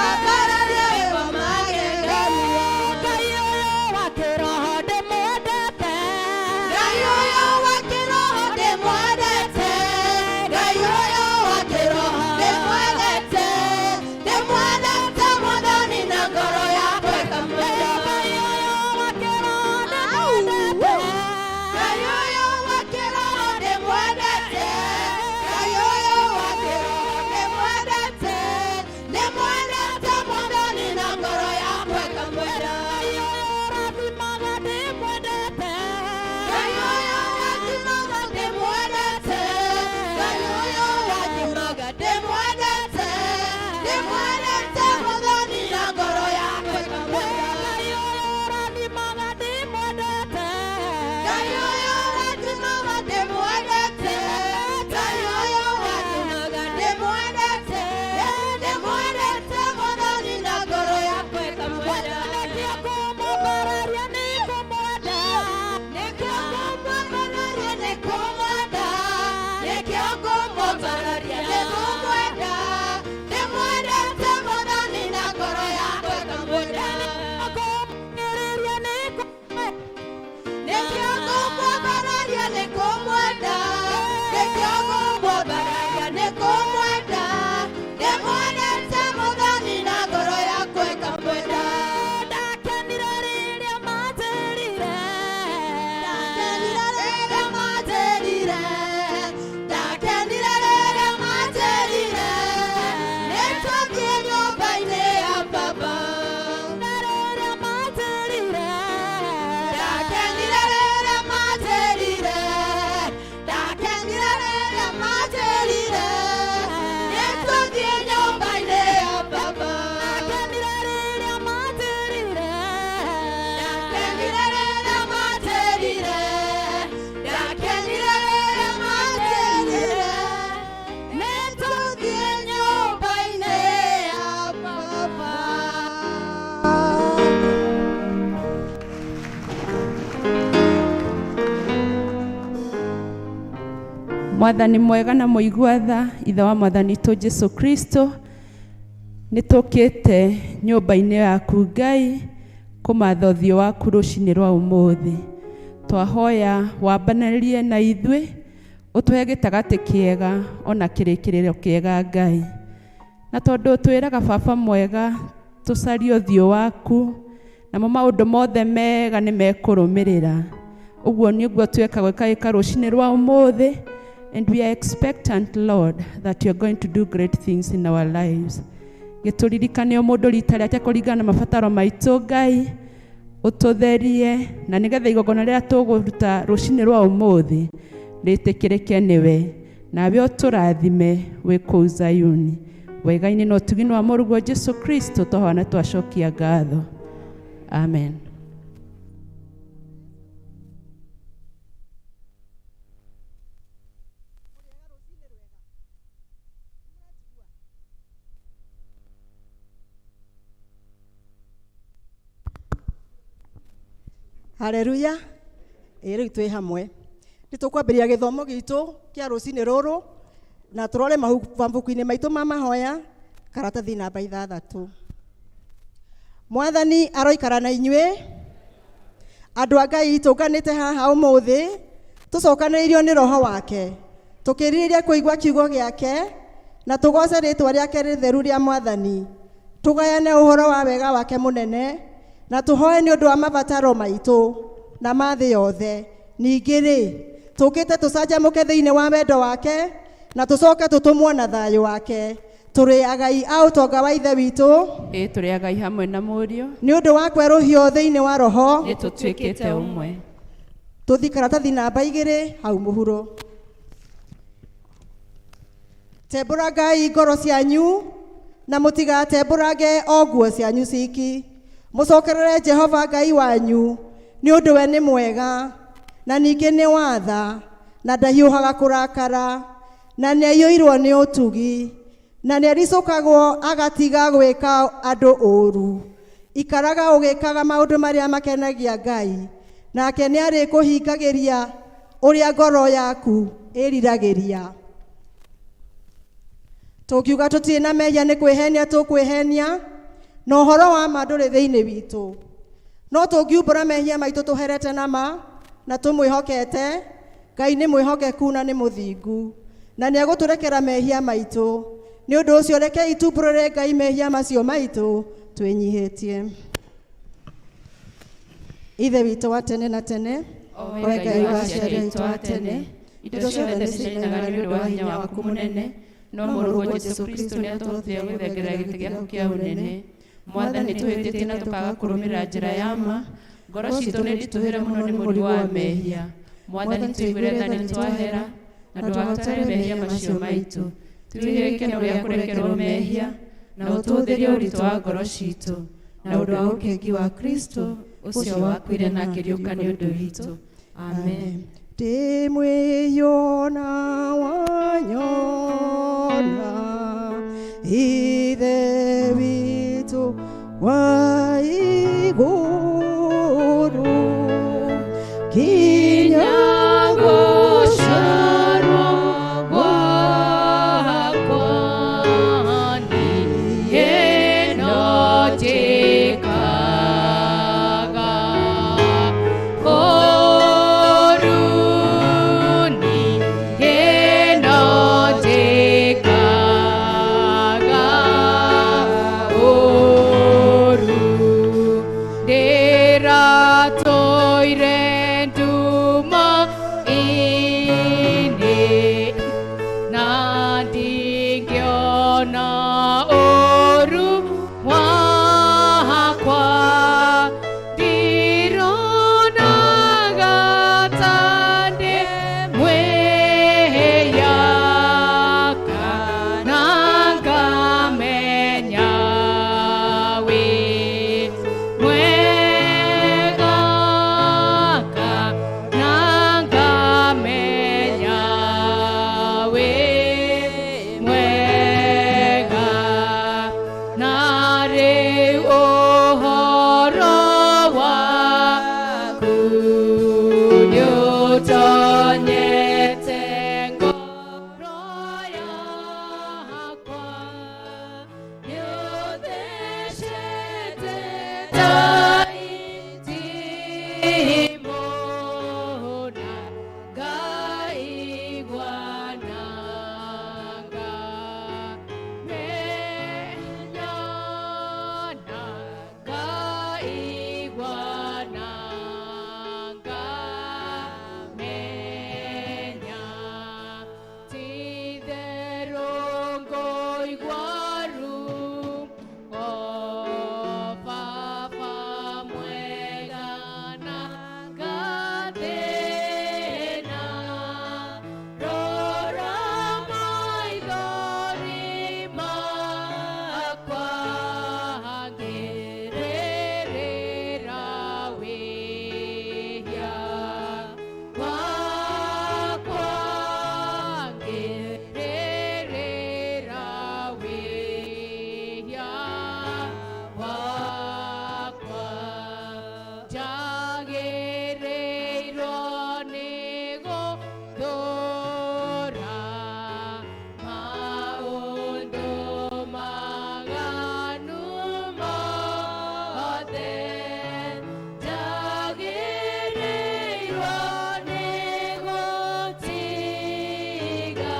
Wambararia wĩ wa magegania. Ngai ũyũ wa kĩroho ndĩmwendete. Ngai ũyũ wa kĩroho ndĩmwendete. Ngai ũyũ wa kĩroho ndĩmwendete. Ndĩmwendete Mwathani na ngoro yakwa ĩkamwenda. Ngai ũyũ wa kĩroho ndĩmwendete. Ngai ũyũ wa kĩroho ndĩmwendete. Ngai ũyũ wa kĩroho ndĩmwendete. Ndĩmwendete Mwathani na ngoro yakwa ĩkamwenda. Ngai ũyũ ũrathimaga ndĩmwendete. Ngai ũyũ ũrathimaga ndĩmwendete. Ngai ũyũ ũrathimaga ndĩmwendete. Ndĩmwendete Mwathani na ngoro yakwa ĩkamwenda. Ngai ũyũ ũrathimaga ndĩmwendete. Ngai ũyũ ũrathimaga ndĩmwendete. Ngai ũyũ ũrathimaga ndĩmwendete. Ndĩmwendete Mwathani na ngoro yakwa ĩkamwenda. Nĩkĩo kũmwambararia nĩ kũmwenda. Nĩkĩo kũmwambararia nĩ kũmwenda. Nĩkĩo kũmwambararia nĩ kũmwenda. Ndĩmwendete Mwathani na ngoro yakwa ĩkamwenda. Kũmũkĩrĩria nĩ kũmwenda. Nĩkĩo kũmwambararia nĩ kũmwenda. Nĩkĩo kũmwambararia nĩ kũmwenda. Ndĩmwendete Mwathani na ngoro yakwa ĩkamwenda. Ndakenire rĩrĩa manjĩrire. Ndakenire rĩrĩa manjĩrire. Ndakenire rĩrĩa manjĩrire. Nĩtũthiĩ nyũmba-inĩ ya Baba. Rĩrĩa manjĩrire. Ndakenire rĩrĩa manjĩrire. Ndakenire rĩrĩa manjĩrire. Nĩtũthiĩ nyũmba-inĩ ya Baba. Ndakenire rĩrĩa manjĩrire. Ndakenire rĩrĩa manjĩrire. Ndakenire rĩrĩa manjĩrire. Nĩtũthiĩ nyũmba-inĩ ya Baba. Mwathani mwega na mũigua tha, ithe wa Mwathani witũ Jesu Kristo, nĩ tũkĩte nyũmba-inĩ yaku Ngai kũmatha ũthiũ waku rũcinĩ rwa ũmũthĩ. Twahoya wambanĩrie na ithuĩ, ũtũhe gĩtagatĩ kĩega ona kĩrĩkĩrĩro kĩega Ngai. Na tondũ twĩraga baba mwega tũcarie ũthiũ waku, namo maũndũ mothe mega nĩ mekũrũmĩrĩra. Ũguo nĩguo tweka gwĩka rũcinĩ rwa ũmũthĩ, and we are expectant, Lord, that you are going to do great things in our lives. Gĩtũririkane o mũndũ rita rĩake kũringana na mabataro maitũ Ngai, ũtũtherie na nĩgetha igongona rĩrĩa tũgũruta rũcinĩ rwa ũmũthĩ rĩtĩkĩrĩke nĩwe, nawe ũtũrathime wĩ kũu Zayuni. Wega-inĩ na ũtugi wa Mũrũguo Jesu Kristo twahoya na twacokia ngatho. Amen. Haleluya. Ĩ rĩu twĩ hamwe. Nĩ tũkwambĩrĩria gĩthomo gitũ kĩa rũcinĩ rũrũ na tũrore mabuku-inĩ maitũ ma mahoya karatathi namba 6. Mwathani aroikara na inyuĩ. Andũ a Ngai tũnganĩte haha ũmũthĩ tũcokanĩrĩirio nĩ roho wake, tũkĩrirĩria kũigua kiugo gĩake na tũgoce rĩtwa rĩake rĩtheru rĩa Mwathani, tũgayane ũhoro wa wega wake mũnene na tũhoe nĩ ũndũ wa mabataro maitũ na ma thĩ yothe. Ningĩ rĩ, tũkĩte tũcanjamũke thĩinĩ wa wendo wake na tũcoke tũtũmwo na thayũ wake. Tũrĩ agai a ũtonga wa Ithe witũ. Ĩ tũrĩ agai hamwe na Mũriũ. Nĩ ũndũ wa kwerũhio thĩinĩ wa roho. Nĩ tũtuĩkĩte ũmwe. Tũthi karatathi namba 2 hau mũhuro. Tembũrangai ngoro cianyu na mũtigatembũrange o nguo cianyu ciki. Mũcokerere Jehova Ngai wanyu nĩ ũndũ we nĩ mwega na ningĩ nĩ watha na ndahiũhaga kũrakara na nĩaiyũirwo nĩ ũtugi na nĩaricũkagwo agatiga gwĩka andũ ũũru. Ikaraga ũgĩkaga maũndũ marĩa makenagia Ngai, nake nĩarĩkũhingagĩria ũrĩa ngoro yaku ĩriragĩria. Tũngiuga tũtirĩ na mehia nĩ kwĩhenia tũkwĩhenia, Na ũhoro wa ma ndũrĩ thĩinĩ witũ. No tũngiumbũra mehia maitũ tũherete na ma na tũmwĩhokete, Ngai nĩ mwĩhokeku na nĩ mũthingu na nĩ egũtũrekera mehia maitũ. Nĩ ũndũ ũcio rekei tumbũrĩre Ngai mehia macio maitũ twĩnyihĩtie. Ithe witũ wa tene na tene, O we Ngai wa aciari aitũ a tene, indo ciothe nĩ cinainaga nĩ ũndũ wa hinya waku mũnene, no mũrũguo Jesũ Kristo nĩ atũhotithia gũthengerera gĩtĩ gĩaku kĩa ũnene. Mwathani, tũhĩtĩtie na tũkaga kũrũmĩrĩra njĩra ya ma, ngoro citũ nĩ nditũhĩre mũno nĩ mũrigo wa mehia. Mwathani, tũiguĩre tha nĩ twahera, na ndũgatware mehia macio maitũ. Tũihĩre gĩkeno gĩa kũrekerwo mehia, na ũtũhũthĩrie ũritũ wa ngoro citũ, na ũndũ wa ũkengi wa Kristo, ũcio wakuire na akĩriũka nĩ ũndũ witũ. Amen. Ndĩ mwĩyona wanyona Ithe witũ wa igũrũ, kinya gũciarwo gwakwa niĩ no njĩkaga ũũru, niĩ no njĩkaga ũũru. Ndĩratũire nduma-inĩ na ndingĩona ũũru wakwa, ndironaga ta ndĩ mwĩhia kana ngamenya wĩ mwega, kana ngamenya wĩ mwega. Na rĩu ũhoro waku nĩũtonyete ngoro yakwa, nĩũthecete ta itimũ na ngaigua na ngamenya, na ngaigua na ngamenya ti-itherũ ngũigua ruo, Baba mwega, na ngathĩna. Rora maithori makwa ngĩrĩrĩra wĩhia wakwa, ngĩrĩrĩra wĩhia wakwa. Njagĩrĩirwo nĩ gũthũra maũndũ maganu mothe, njagĩrĩirwo nĩ gũtiga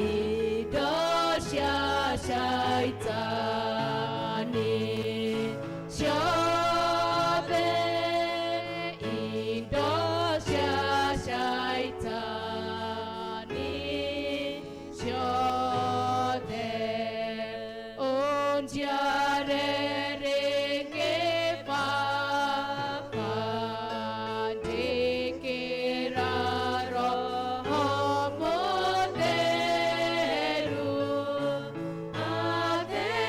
indo cia Shaitani ciothe, indo cia Shaitani ciothe. Ũnjiare rĩngĩ Baba, njĩkĩra Roho Mũtheru,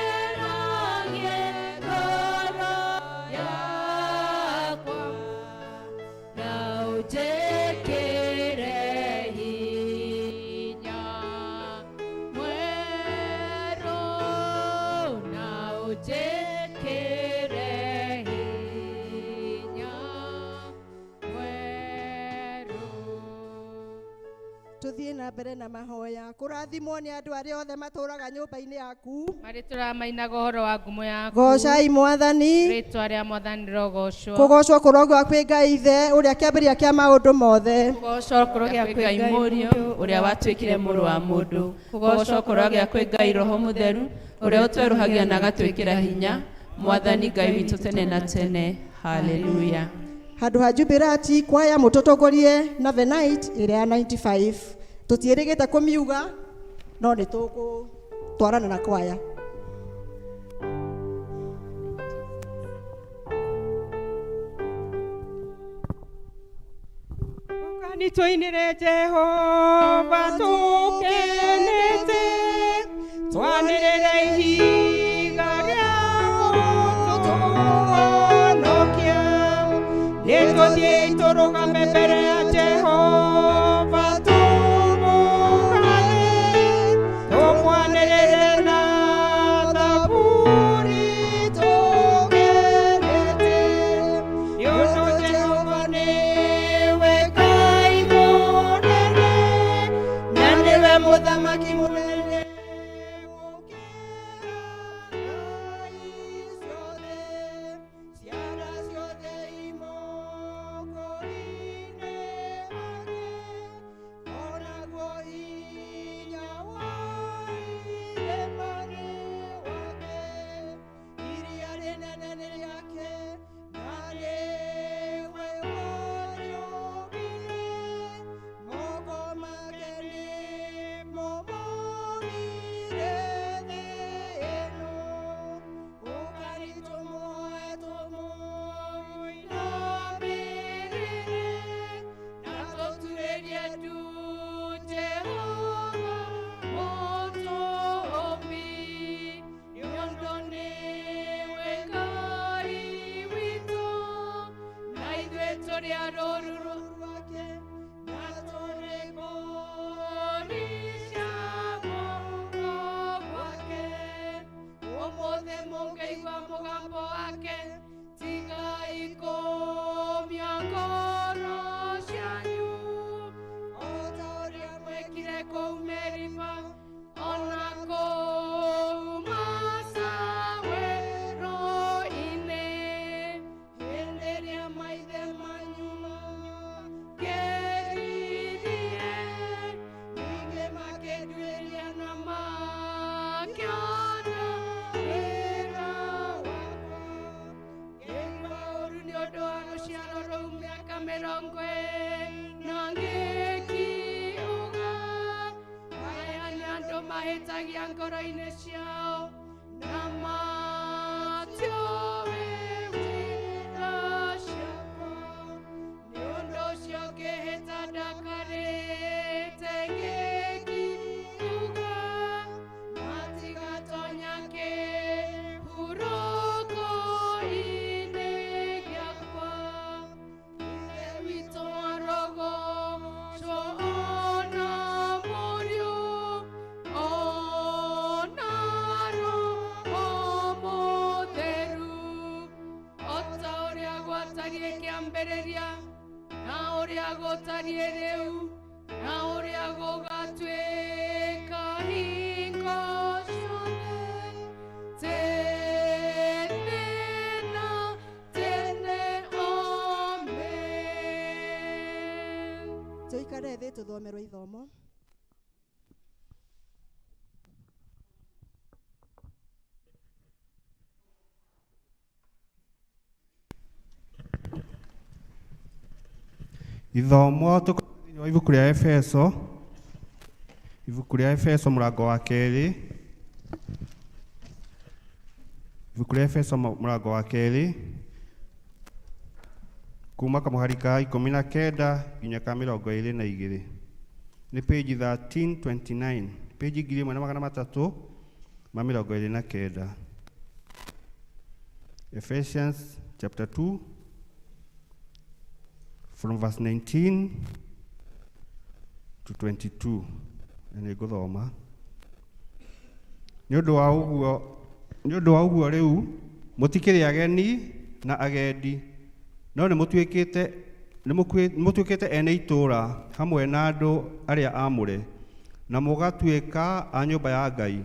atheragie ngoro yakwa na ũnjĩkĩre hinya mwerũ, na ũnjĩkĩre hinya mwerũ. Tuthiĩ na Na mbere na mahoya. Kũrathimwo nĩ andũ arĩa othe matũũraga nyũmba-inĩ yaku. Marĩtũraga mainaga ũhoro wa ngumo yaku. Goocai Mwathani. Rĩtwa rĩa Mwathani rĩrogoocwo. Kũgoocwo kũrogwa kwĩ Ngai Ithe ũrĩa kĩambĩrĩria kĩa maũndũ mothe. Kũgoocwo kũrogĩa Kwĩ Ngai Mũriũ ũrĩa watuĩkire mũrũ wa mũndũ. Kũgoocwo kũrogĩa kwĩ Ngai Roho Mũtheru ũrĩa ũtwerũhagia na agatwĩkĩra hinya. Mwathani Ngai witũ tene na tene. Haleluya. Handũ ha Jubilati kwaya mũtũtongorie na The Night ĩrĩa ya 95. Tũtiĩrĩgĩte kũmiuga no nĩ tũgũtwarana na kwaya. Ũkani tũinĩre Jehova tũkenete, twanĩrĩre ihiga rĩa gũtũhonokia. Nĩtũthiĩi tũrũgame mbere ya Jehova tũmũgathe, tũmwanĩrĩre na thaburi tũkenete. Nĩ ũndũ Jehova nĩwe Ngai mũnene, na nĩwe mũthamaki mũnene gũkĩra ngai ciothe. Ciana ciothe i moko-inĩ make, onaguo hinya wa irĩma nĩ wake. Iria rĩnene nĩ rĩake, na nĩwe warĩũmbire. Moko make nĩmo mombire thĩ ĩno. Ũkani tũmũhoe tũmũinamĩrĩre, Na tũturĩrie ndu Jehova mũtũũmbi. Nĩ ũndũ nĩwe Ngai witũ, na ithuĩ tũrĩ a rũũru rwake, na tũrĩ mbũri cia guoko gwake. Ũmũthĩ mũngĩigua mũgambo wake, tigai kũũmia ngoro cianyu, o ta ũrĩa mwekire kũu Meriba, ona kũu Masa werũ-inĩ. Hĩndĩ ĩrĩa maithe manyu Ngeririe, ningĩ makĩnduĩria na makĩona wĩra wakwa. Ngĩigua ũũru nĩ ũndũ wa rũciaro rũu mĩaka mĩrongo ĩna ngĩkiuga, aya nĩ andũ mahĩtagia ngoro-inĩ ciao na matiũĩ njĩra ciakwa. Nĩ ũndũ ũcio ngĩhĩta ndakarĩte ngĩkiuga, matigatonya kĩhurũko-inĩ gĩakwa. Ithe witũ arogoocwo ona Mũriũ, ona Roho Mũtheru, o ta ũrĩa gwatariĩ kĩambĩrĩria, na ũrĩa gũtariĩ rĩu, na ũrĩa gũgatuĩka hingo ciothe, tene na tene. Amen. Tũikare thĩ tũthomerwo ithomo. Ithomo tũkorwo thĩinĩ wa ibuku rĩa Efeso, ibuku rĩa Efeso mũrango wa kerĩ, ibuku rĩa Efeso mũrango wa kerĩ, kuma kamũhari ka 19 nginya ka 22. Nĩ page 1329, page 1329. Ephesians chapter 2 from verse 19 to 22. Na nĩ ngũthoma. Nĩ ũndũ wa ũguo, nĩ ũndũ wa ũguo rĩu mũtikĩrĩ ageni na agendi, no nĩ mũtuĩkĩte ene itũũra hamwe na andũ arĩa aamũre. Na mũgatuĩka a nyũmba ya Ngai,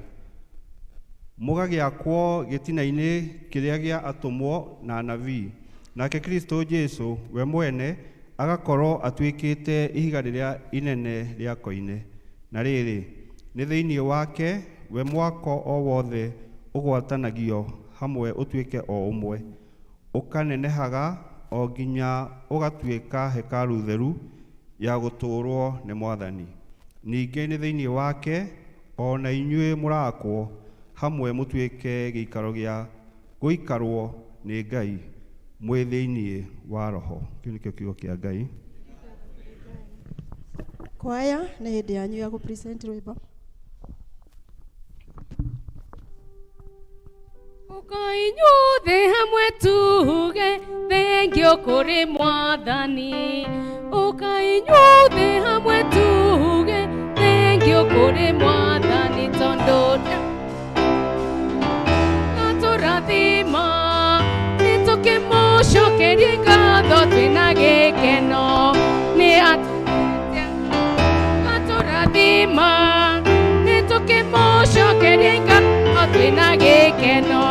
mũgagĩakwo gĩtina-inĩ kĩrĩa gĩa atũmwo na anabii, nake Kristo Jesu we mwene agakorwo atuĩkĩte ihiga rĩrĩa inene rĩa koine. Na rĩrĩ, nĩ thĩinĩ wake we mwako o wothe ũgwatanagio hamwe ũtuĩke o ũmwe, ũkanenehaga o nginya ũgatuĩka hekaru theru ya gũtũũrwo nĩ Mwathani. Ningĩ nĩ thĩinĩ wake o na inyuĩ mũrakwo hamwe mũtuĩke gĩikaro gĩa gũikarwo nĩ Ngai mwĩ thĩinĩ wa Roho. Kĩu nĩkĩo kiugo kĩa Ngai. Kwaya nĩ hĩndĩ yanyu ya gũ-present rwĩmbo. Ũka inyuothe hamwe tuge thengio kũrĩ Mwathani. Ũka inyuothe hamwe tuge thengio kũrĩ Mwathani, tondũ atũrathima nĩtũkĩmũcokerie ngatho twĩna gĩkeno. Nĩ atũrathima nĩtũkĩmũcokerie ngatho twĩna gĩkeno.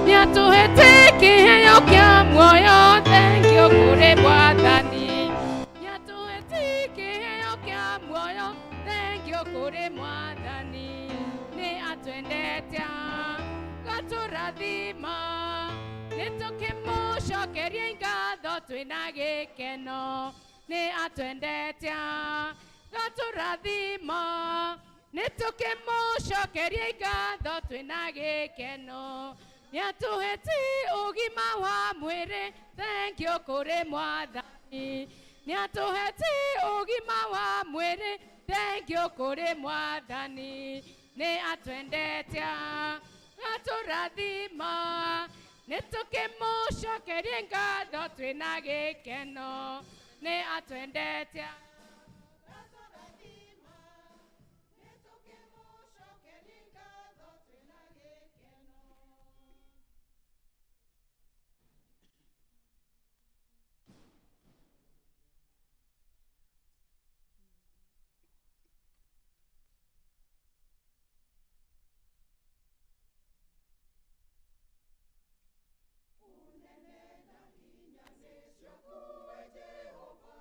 Nĩatũhete kĩheo kĩa muoyo, thengio kũrĩ Mwathani. Nĩatũhete kĩheo kĩa muoyo, thengio kũrĩ Mwathani. Nĩ atwendete gatũrathima nĩtũkĩmũcokerie ngatho twĩna gĩkeno. Nĩ atwendete gatũrathima nĩtũkĩmũcokerie ngatho twĩna gĩkeno. Nĩatũhete ũgima wa mwĩrĩ, thengio kũrĩ Mwathani. Nĩatũhete ũgima wa mwĩrĩ, thengio kũrĩ Mwathani. Nĩ atwendete gatũrathima nĩtũkĩmũcokerie ngatho twĩna gĩkeno. Nĩ atwendete. Jehova,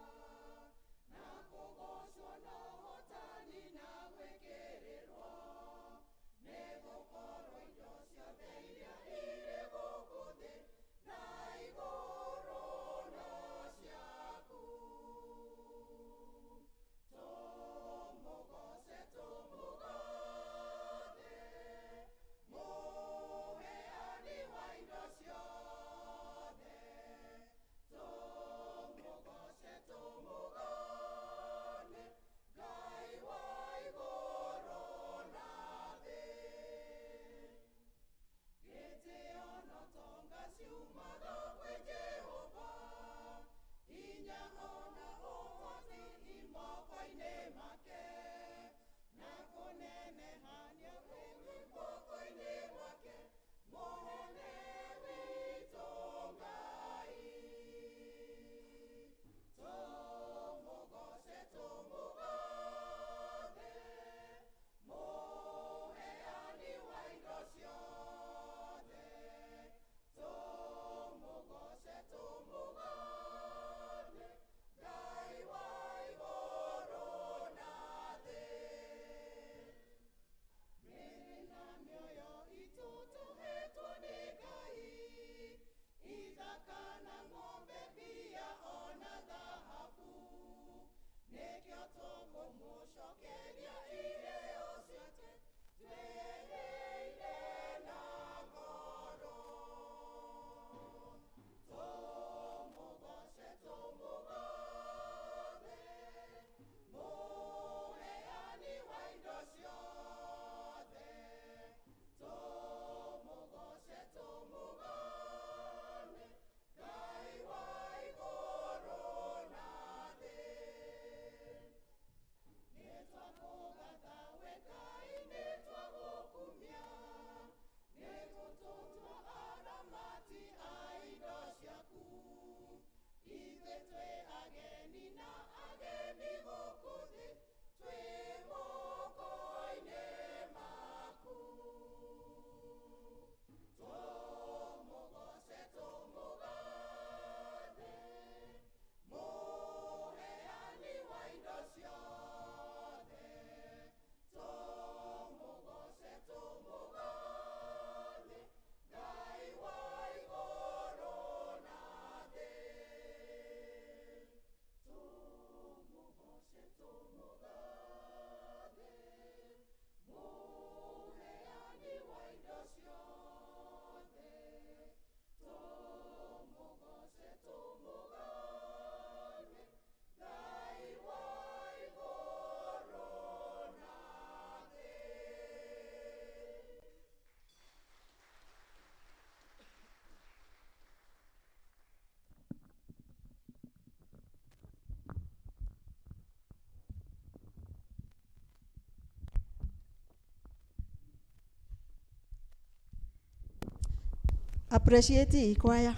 Appreciate ikwaya.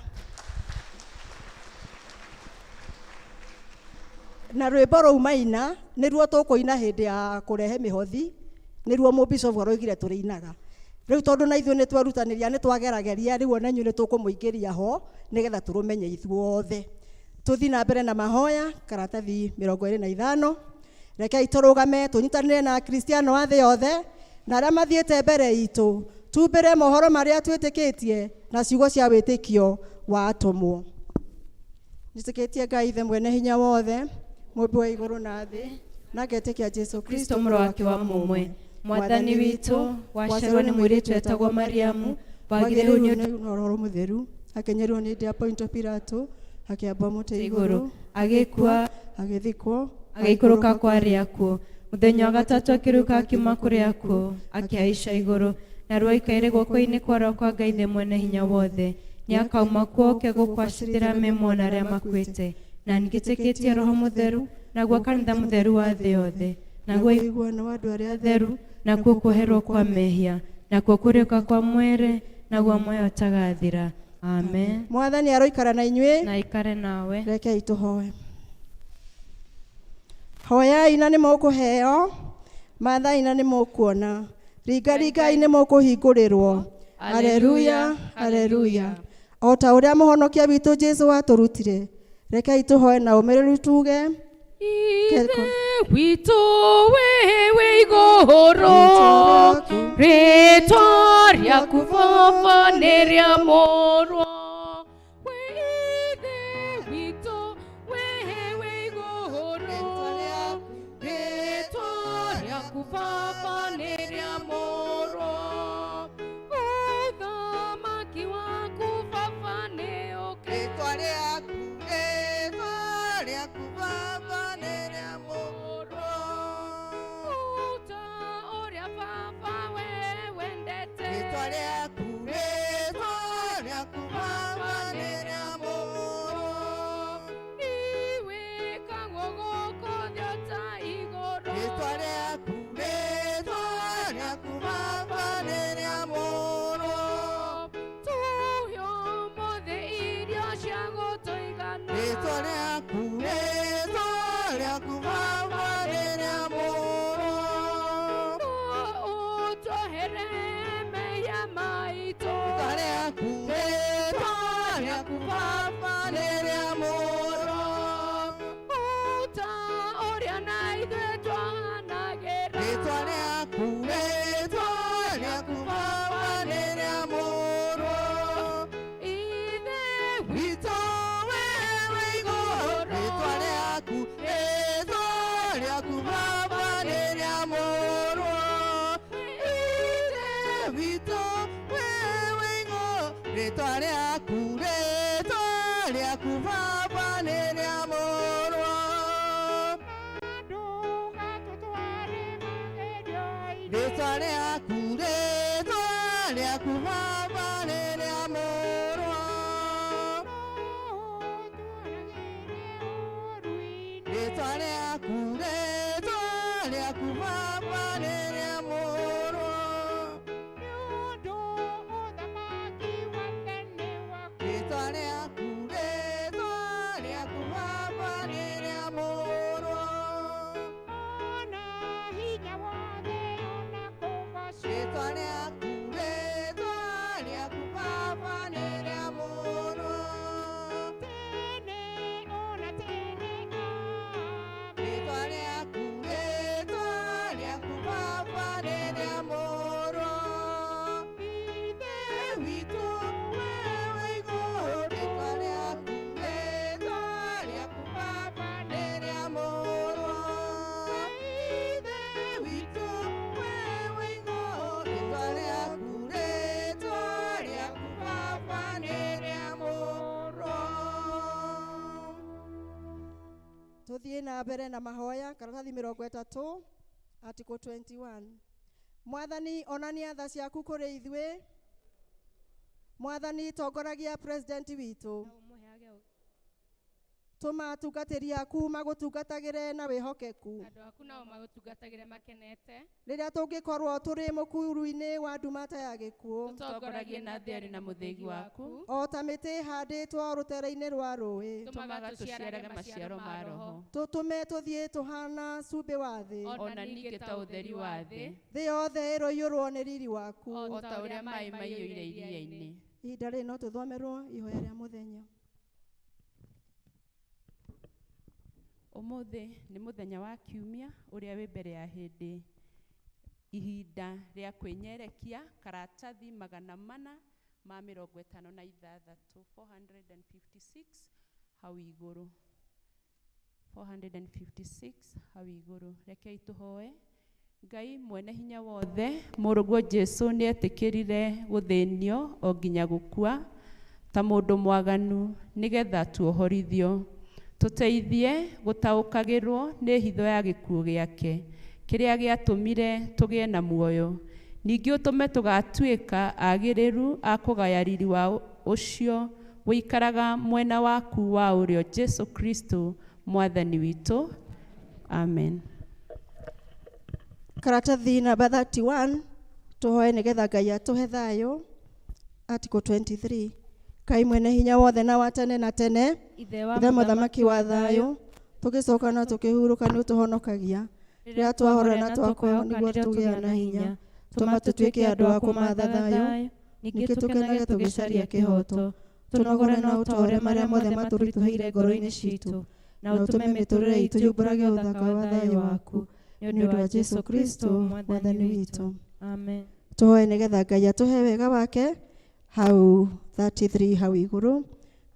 Na rwĩmbo rũu maina nĩruo tũkũina hĩndĩ ya kũrehe mĩhothi, nĩruo mũbishop aroigire tũrĩinaga. Rĩu tondũ na ithuĩ nĩ twerutanĩria nĩ twagerageria, rĩu ona inyuĩ nĩ tũkũmũingĩria ho nĩgetha tũrũmenye ithuothe. Tũthiĩ na mbere na mahoya, karatathi 25. Rekei tũrũgame tũnyitanĩre na Akristiano a thĩ yothe na arĩa mathiĩte mbere itũ, tumbĩre mohoro marĩa twĩtĩkĩtie na ciugo cia wĩtĩkio wa atũmwo. Njĩtĩkĩtie Ngai Ithe mwene hinya wothe, mũmbi wa igũrũ na thĩ, na ngetĩkia Jesũ Kristo mũrũ wake wa mũmwe, Mwathani witũ, waciarwo nĩ mũirĩtu etagwo Mariamu, wagĩrĩirwo nĩ nĩ Roho Mũtheru, akenyerwo nĩ ndĩa Ponto Pilato, akĩambwo mũtĩ igũrũ, igũrũ, agĩkua, agĩthikwo, agĩikũrũka kwa arĩa akuũ. Mũthenya wa gatatũ akĩrũka akiuma kũrĩ akuũ, akĩhaica igũrũ, naruo aikaire guoko-inĩ kwa ũrĩo kwa Ngai Ithe mwene hinya wothe. Nĩakauma kuo oke gũkwacĩrĩra me na arĩa makuĩte. Na nĩngĩtĩkĩtie Roho Mũtheru, naguo kanitha mũtheru wa thĩ yothe, naguo ũiguano wa andũ arĩa theru, nakuo kuoherwo kwa mehia, nakuo kũriũka kwa mwĩrĩ, naguo muoyo ũtagathira. Amen. Mwathani aroikara na inyuĩ. Na ikare nawe. Rekei tũhoe. Hoyai na nĩ mũkũheo, mathai na nĩ mũkuona, ringaringai nĩ mũkũhingũrĩrwo. Aleluya, aleluya. O ta ũrĩa mũhonokia witũ Jesũ atũrutire, rekei tũhoe na ũmĩrĩru tuge, Ithe witũ wĩ wĩ igũrũ, rĩtwa rĩaku Baba nĩ rĩamũrwo. Wĩ Ithe witũ wĩ wĩ igũrũ, rĩtwa rĩaku Baba nĩ rĩamũrwo. Ũthamaki waku Baba nĩ ũke. Rĩtwa rĩaku, rĩtwa rĩaku Baba nĩ rĩamũrwo. Ta ũrĩa Baba we wendete. Rĩtwa rĩaku, rĩtwa rĩaku Baba nĩ rĩamũrwo. Nĩwĩkagwo gũkũ thĩ o ta igũrũ. Rĩtwa rĩaku, rĩtwa rĩaku Baba nĩ rĩamũrwo. Tũhe ũmũthĩ irio cia gũtũigana. Rĩtwa rĩaku, rĩtwa rĩaku Baba nĩ rĩamũrwo. Ũtuohere mehia maitũ. Rĩtwa rĩaku, rĩtwa rĩaku Baba nĩ rĩamũrwo. Ta ũrĩa na ithuĩ twahanagĩra. Rĩtwa rĩaku, rĩtwa rĩaku Baba nĩ rĩamũrwo. Ithe Witũ wĩ wĩ igũrũ, rĩtwa rĩaku, rĩtwa rĩaku Baba nĩ rĩamũrwo. Ithe witũ wĩ wĩ igũrũ, rĩtwa rĩaku, rĩtwa rĩaku Baba nĩ rĩamũrwo. Rĩtwa rĩaku, rĩtwa rĩaku Baba nĩ rĩamũrwo. Rĩtwa rĩaku, rĩtwa rĩaku Baba nĩ rĩamũrwo. Rĩtwa rĩaku, rĩtwa rĩaku Baba nĩ rĩamũrwo. Rĩtwa rĩaku, rĩtwa rĩaku Baba nĩ rĩamũrwo. Rĩtwa rĩaku, rĩtwa rĩaku Baba nĩ rĩamũrwo. Ithe witũ wĩ wĩ igũrũ, rĩtwa rĩaku, rĩtwa rĩaku Baba nĩ rĩamũrwo. Ithe witũ wĩ wĩ igũrũ, rĩtwa rĩaku, rĩtwa rĩaku Baba nĩ rĩamũrwo. Tũthiĩ na mbere na mahoya, karatathi 30, article 21. Mwathani onania tha ciaku kũrĩ ithuĩ. Mwathani tongoragia president witũ. Tũma atungatĩri aku magũtungatagĩre na wĩhokeku. Andũ aku nao magũtungatagĩre makenete. Rĩrĩa tũngĩkorwo tũrĩ mũkuru-inĩ wa nduma ta ya gĩkuũ, Tũtongoragie na thĩarĩ na mũthĩgi waku. O ta mĩtĩ ĩhandĩtwo rũtere-inĩ rwa rũĩ, Tũmaga tũciarage maciaro ma Roho. Tũtũme tũthiĩ tũhana cumbĩ wa thĩ, Ona ningĩ ta ũtheri wa thĩ. Thĩ yothe ĩroiyũrwo nĩ riri waku, O ta ũrĩa maĩ maiyũire iria-inĩ. Ihinda rĩrĩ no tũthomerwo ihoya rĩa mũthenya. Ũmũthĩ nĩ mũthenya wa kiumia ũrĩa wĩ mbere ya hĩndĩ ihinda rĩa kwĩnyerekia karatathi 456 456 hau igũrũ, 456 hau igũrũ. Rekei tũhoe. Ngai mwene hinya wothe, mũrũguo Jesu nĩetĩkĩrire gũthĩnio o nginya gũkua ta mũndũ mwaganu nĩgetha tuohorithio. Tũteithie gũtaũkagĩrwo nĩ hitho ya gĩkuũ gĩake kĩrĩa gĩatũmire tũgĩe na muoyo. Ningĩ ũtũme tũgatuĩka agĩrĩru a kũgaya riri wa ũcio ũikaraga mwena waku wa ũrĩo, Jesu Kristo mwathani witũ. Amen. Karatathi namba 31, tũhoe nĩgetha Ngai atũhe thayũ. Article 23. Ngai mwene hinya wothe na wa tene na tene, Ithe wa Ithe mũthamaki wa thayũ, tũgĩcoka na tũkĩhurũka nĩ ũtũhonokagia. Rĩrĩa twahorera na twakwĩhoka nĩguo tũgĩa na hinya. Tũma tũtuĩke andũ a kũmatha thayũ, ningĩ tũkenage tũgĩcaria kĩhooto. Tũnogore na ũtore marĩa mothe matũritũhĩire ngoro-inĩ citũ, na ũtũme mĩtũrĩre itũ yumbũrage ũthaka wa thayũ waku. Nĩ ũndũ wa Jesu Kristo mwathani witũ. Amen. Tũhoe nĩgetha Ngai atũhe wega wake hau 33 hau igũrũ.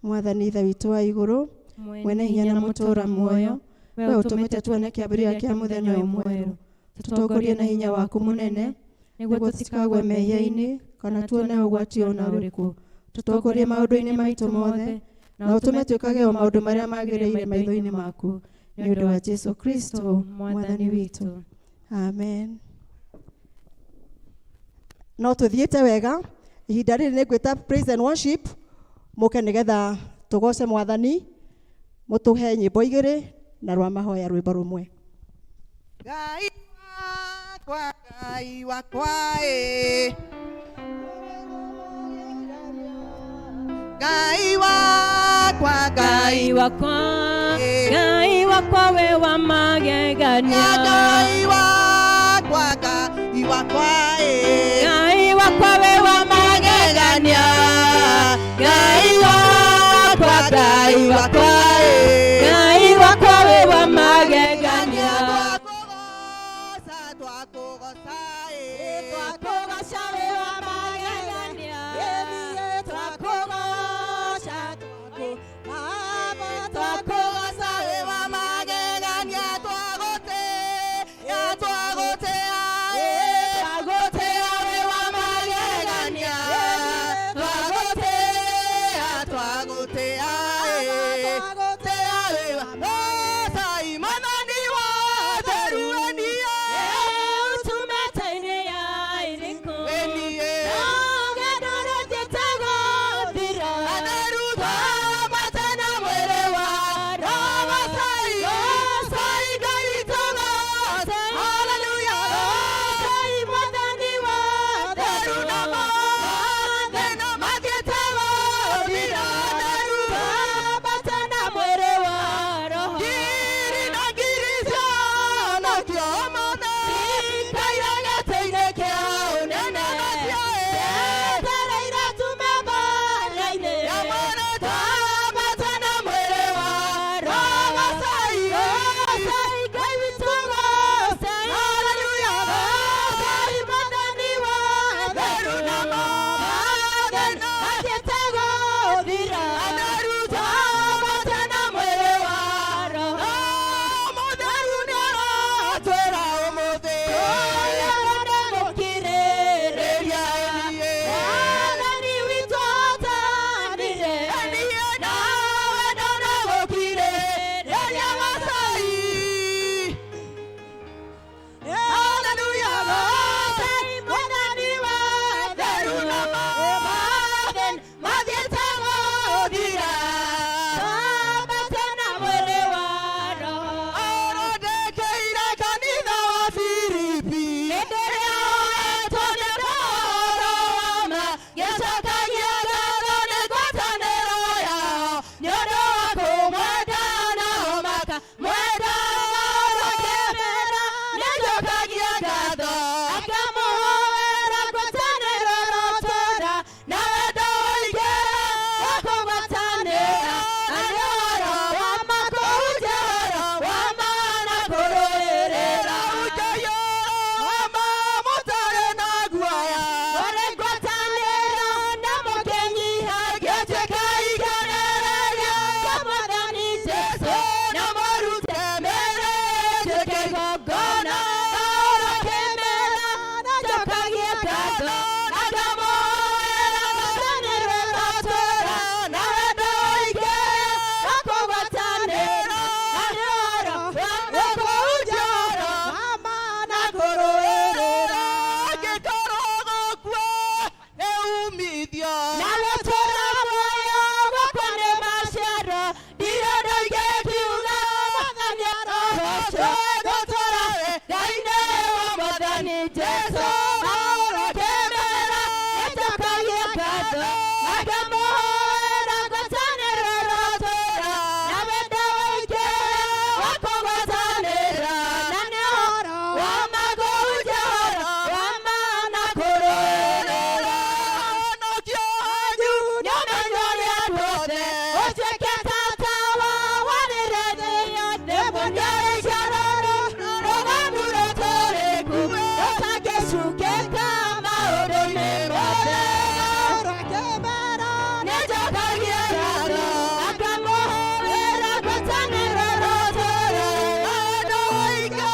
Mwathani Ithe witũ wa igũrũ, mwene hinya na mũtũũra muoyo, we ũtũmĩte tuone kĩambĩrĩria kĩa mũthenya ũyũ mwerũ, tũtongorie na hinya waku mũnene nĩguo tũtikagwe mehia-inĩ kana tuone ũgwati ona ũrĩkũ. Tũtongorie maũndũ-inĩ maitũ mothe na ũtũme twĩkage o maũndũ marĩa magĩrĩire maitho-inĩ maku, nĩ ũndũ wa Jesu Kristo mwathani witũ. Amen. No tũthiĩte wega. Ihinda rĩrĩ nĩ ngwĩta praise and worship, mũke nĩgetha tũgoce mwathani, mũtũhe nyĩmbo igĩrĩ na rwa mahoya rwĩmbo rũmwe. Ngai wakwa, Ngai wakwa, ĩ. Ngai wakwa, Ngai Ngai wakwa, Ngai wakwa we wa magegania. Ngai wakwa, Ngai wakwa, ĩ. Ngai wakwa we wa magegania. Ngai wakwa, Ngai wakwa, ĩ. Ngai wakwa we wa magegania. Twakũgooca, twakũgooca, ĩ. Twakũgooca we wa magegania. Twakũgooca, Twakũgooca wĩ wa magegania, twagũtĩĩa, twagũtĩĩa, ĩ. Twagũtĩĩa we wa magegania. Twagũtĩĩa, twagũtĩĩa, ĩ. Akamũhoera ngwatanĩro rũtũũra, na wendo ũingĩ wa kũgwatanĩra, na nĩ ũhoro wa ma kũhunjia ũhoro wa ma na kũrũĩrĩra. Ũhonokio wanyu Nĩũmenywo nĩ andũ othe, ũtuĩke ta tawa warĩre thĩ yothe. Muonere rũrũ rũgamu rũtũrĩku, rũtangĩcukĩka maũndũ-inĩ mothe. Nĩnjokagia ngatho, akamũhoera ngwatanĩro rũtũũra, Wendo ũingĩ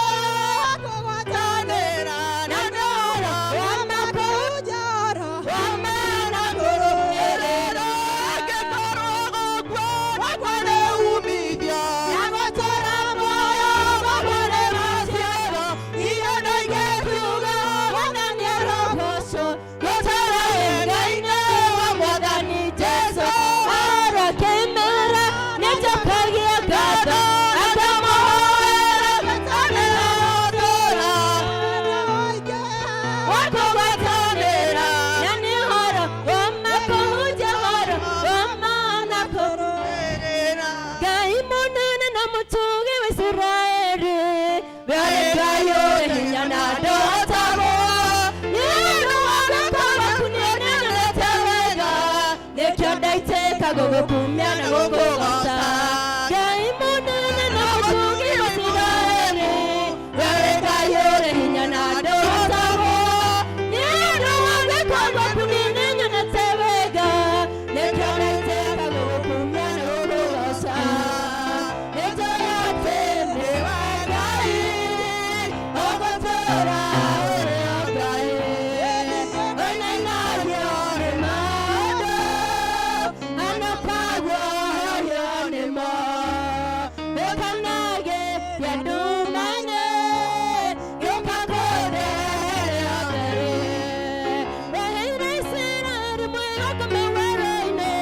wa kũgwatanĩra, na nĩ ũhoro wa ma kũhunjia ũhoro wa ma na kũrũĩrĩra. Angĩkorwo gũkua gwakwa nĩ uumithio, Na gũtũũra muoyo gwakwa nĩ maciaro, irio ingĩkiuga Mwathani arogocwo, gũtũũra wega-inĩ wa Mwathani Jesũ. Ahoro akĩmera, nĩnjokagia ngatho, akamũhoera ngwatanĩro rũtũũra, wa kũgwatanĩra, na nĩ ũhoro wa ma kũhunjia ũhoro wa ma na kũrũĩrĩra. Ngai mũnene na mũtũũgĩ wa Isiraeli, we arĩ Ngai ũrĩ hinya na ndahotagwo. Nĩ ũndũ wa wĩko waku nĩũnenete wega, nĩkĩo ndaitĩka gũgũkumia na gũkũgooca. Ngai mũnene na mũtũũgĩ wa Isiraeli, we arĩ Ngai ũrĩ hinya na ndahotagwo. Nĩ ũndũ wa wĩko waku nĩũnenete wega, nĩkĩo ndaitĩka gũgũkumia na gũkũgooca. Nĩnjũĩ atĩ nĩwe Ngai, ũgũtũũra ũrĩ o Ngai. Ũinainagio nĩ maũndũ, anokagwo nĩmo. Gũkanagĩria nduma-inĩ, gĩũka kũrehere ũtheri. Weheire Isiraeli mwĩhoko mĩwerũ-inĩ,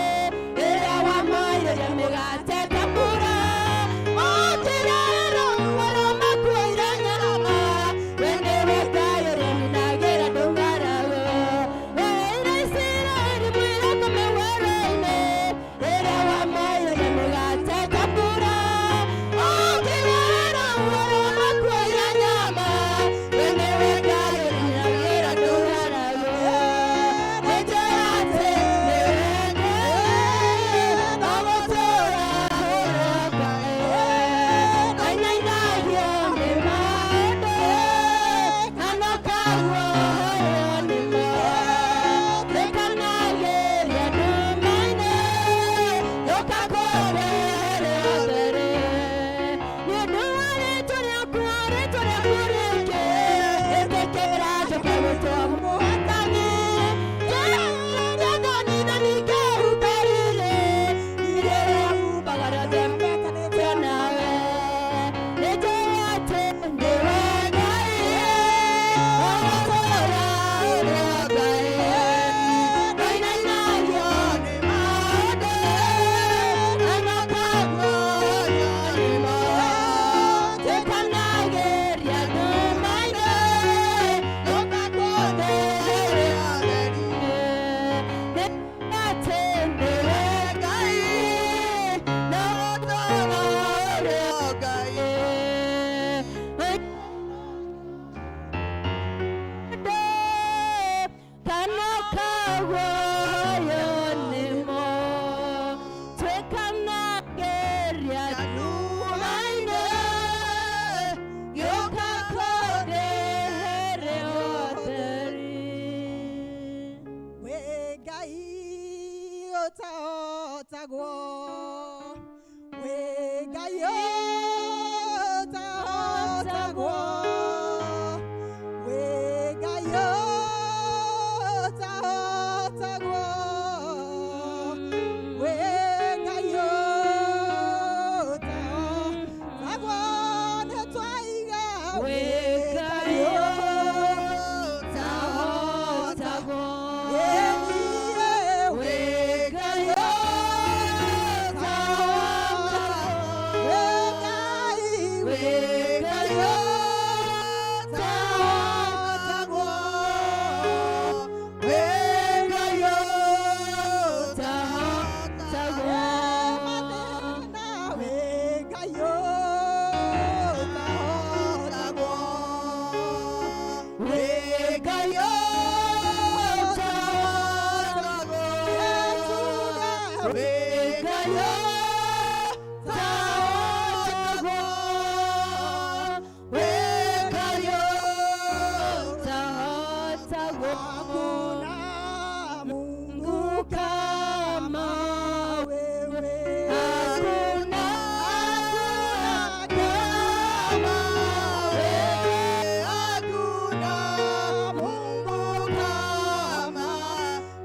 rĩrĩa wamairĩria mĩgate ta mbura. Ũkĩrera ũhoro makuire nyama, we nĩwe Ngai ũrĩa ũninagĩra ndũng'aragu. Weheire Isiraeli mwĩhoko mĩwerũ-inĩ, rĩrĩa wamairĩria mĩgate ta mbura. Ũkĩrera ũhoro makuire nyama, we nĩwe Ngai ũrĩa ũninagĩra ndũng'aragu. Nĩnjũĩ atĩ nĩwe Ngai, ũgũtũũra ũrĩ o Ngai. Ainainagio nĩ maũndũ, anokagwo nĩmo. Rĩkanagĩria nduma-inĩ, gĩũka kũrehere ũtheri. Nĩ ũndũ wa rĩĩtwa rĩaku, rĩĩtwa rĩaku rĩingĩ, ĩtĩkĩra njoke gũtua mũhootani. Rĩathani na ningĩhumba riri, rĩrĩa humbaga rĩothe metanĩtio nawe. Nĩnjũĩ atĩ nĩwe Ngai, ũgũtũũra ũrĩ o Ngai. Ũinainagio nĩ maũndũ, anokagwo nĩmo. Rĩkanagĩria nduma-inĩ, gĩũka kũrehere ũtheri. Atĩ nĩwe Ngai, na ũgũtũũra ũrĩ o Ngai. Kana kawoyo nĩmo, twĩkanagĩria nduma-inĩ, gĩũka kũrehere ũtheri. Wĩ Ngai ũtahotagwo, wĩ Ngai ũtahotagwo, wĩ Ngai ũtahotagwo, wĩ Ngai ũtahotagwo, nĩtwaiga Wĩ Ngai ũtahotagwo. Wĩ Ngai ũtahotagwo. Hakuna Mungu kama wewe, hakuna kama wewe, hakuna Mungu kama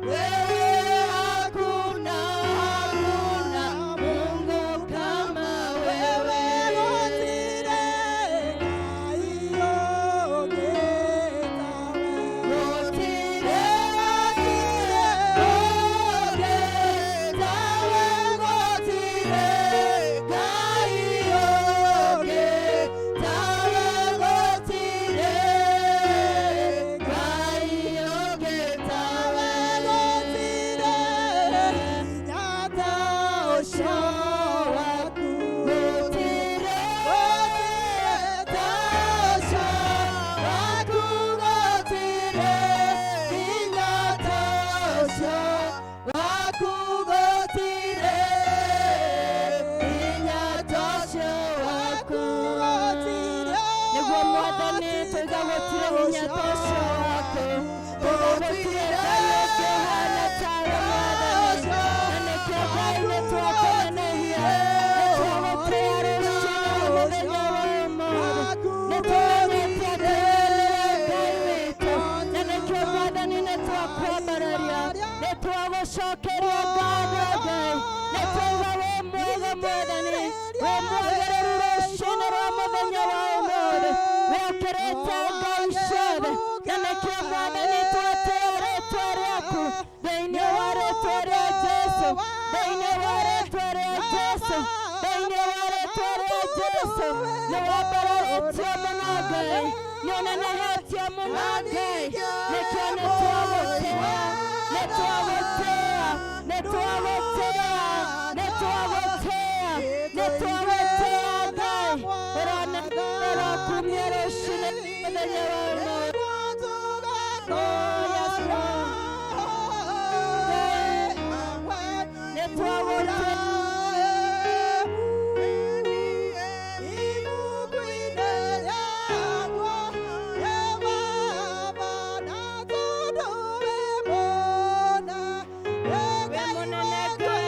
wewe, hakuna, hakuna Mungu kama wewe. Gũtirĩ Ngai ũngĩ tawe. Gũtirĩ ũngĩ tawe, gũtirĩ Ngai ũngĩ tawe, gũtirĩ Ngai ũngĩ tawe, gũtirĩ hinya ta ũcio waku, gũtirĩ ta ũcio waku, gũtirĩ hinya ta ũcio waku, gũtirĩ hinya ta ũcio waku. Nĩguo Mwathani, twaiga gũtirĩ hinya ta ũcio waku, twaiga gũtirĩ Ngai ũngĩ ũhana tawe, Mwathani. Na nĩkĩo, Ngai, nĩ twakũnenehia, nĩ twagũtĩĩa rũcinĩ rwa mũthenya wa ũmũthĩ. Nĩ tũmenyete atĩ we nĩwe Ngai witũ, na nĩkĩo, Mwathani, nĩ twakwambararia, nĩ twagũcokeria ngatho, Ngai. Nĩ twaiga wĩ mwega, Mwathani, wĩ mwagĩrĩru rũcinĩ rwa mũthenya wa ũmũthĩ, wĩkĩrĩte ngai ciothe. Na nĩkĩo, Mwathani, twatĩĩa rĩtwa rĩaku thĩinĩ wa rĩtwa rĩa Jesu, thĩinĩ wa rĩtwa rĩa Jesu, thĩinĩ wa rĩtwa rĩa Jesu. Nĩ wambararĩtio mũno, Ngai, nĩ ũnenehetio mũno, Ngai. Nĩkĩo nĩ twagũtĩĩa, nĩ twagũtĩĩa, nĩ twagũtĩĩa, nĩ twagũtĩĩa, nĩ twagũtĩĩa, Ngai. Ũrokumia rũcinĩ mũthenya wa ũmũthĩ. Oh, yes, Lord. Nĩ twagũtĩĩa. Wĩ mũnene, Ngai.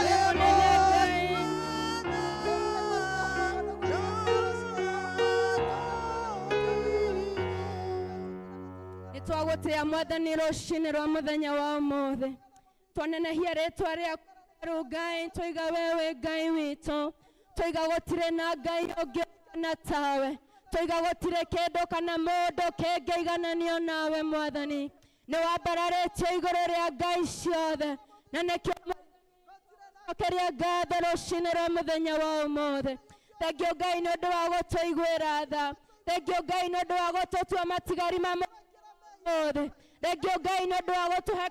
Wĩ mũnene, Ngai. Nĩ twagũtĩĩa, Mwathani, rũcinĩ rwa mũthenya wa ũmũthĩ. Twanenehia rĩtwa rĩaku, Ngai. Twaiga wewe Ngai witũ, twaiga gũtirĩ na Ngai ũngĩ na tawe, twaiga gũtirĩ kĩndũ kana mũndũ kĩngĩigananio nawe. Mwathani, nĩ wambararĩtio igũrũ rĩa ngai ciothe, na nĩkĩo cokeria ngatho rũcinĩ rwa mũthenya wa ũmũthĩ. Thengiũ, Ngai, nĩ ũndũ wa gũtũiguĩra tha. Thengiũ, Ngai, nĩ ũndũ wa gũtũtua matigari ma ũmũthĩ. Thengiũ, Ngai, nĩ ũndũ wa gũtũhe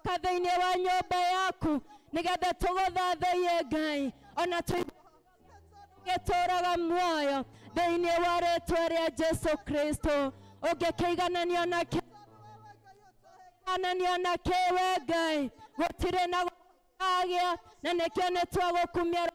ka thĩinĩ wa nyũmba yaku nĩgetha tũgũthathaiye, Ngai, ona tũgĩtũraga muoyo thĩinĩ wa rĩtwa rĩa Jesu Kristo. Ũngĩkĩigananio na kĩigananio na kĩwe, Ngai? Gũtirĩ na agĩa. Na nĩkĩo nĩ twagũkumia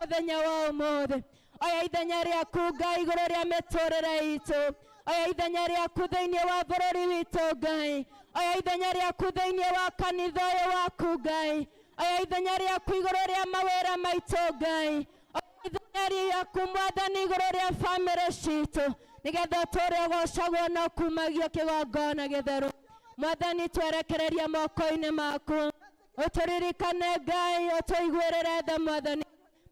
mũthenya wa ũmũthĩ. Oya ithenya rĩaku, Ngai, igũrũ rĩa mĩtũrĩre itũ. Oya ithenya rĩaku thĩinĩ wa bũrũri witũ, Ngai. Oya ithenya rĩaku thĩinĩ wa kanitha ũyũ waku, Ngai. Oya ithenya rĩaku igũrũ rĩa mawĩra maitũ, Ngai. Oya ithenya rĩaku, Mwathani, igũrũ rĩa bamĩrĩ citũ, nĩgetha ũtũũre ũgocagwo na ũkumagio kĩgongona gĩtheru. Mwathani, twerekereria moko-inĩ maku. Ũtũririkane, Ngai, ũtũiguĩrĩre tha. Mwathani,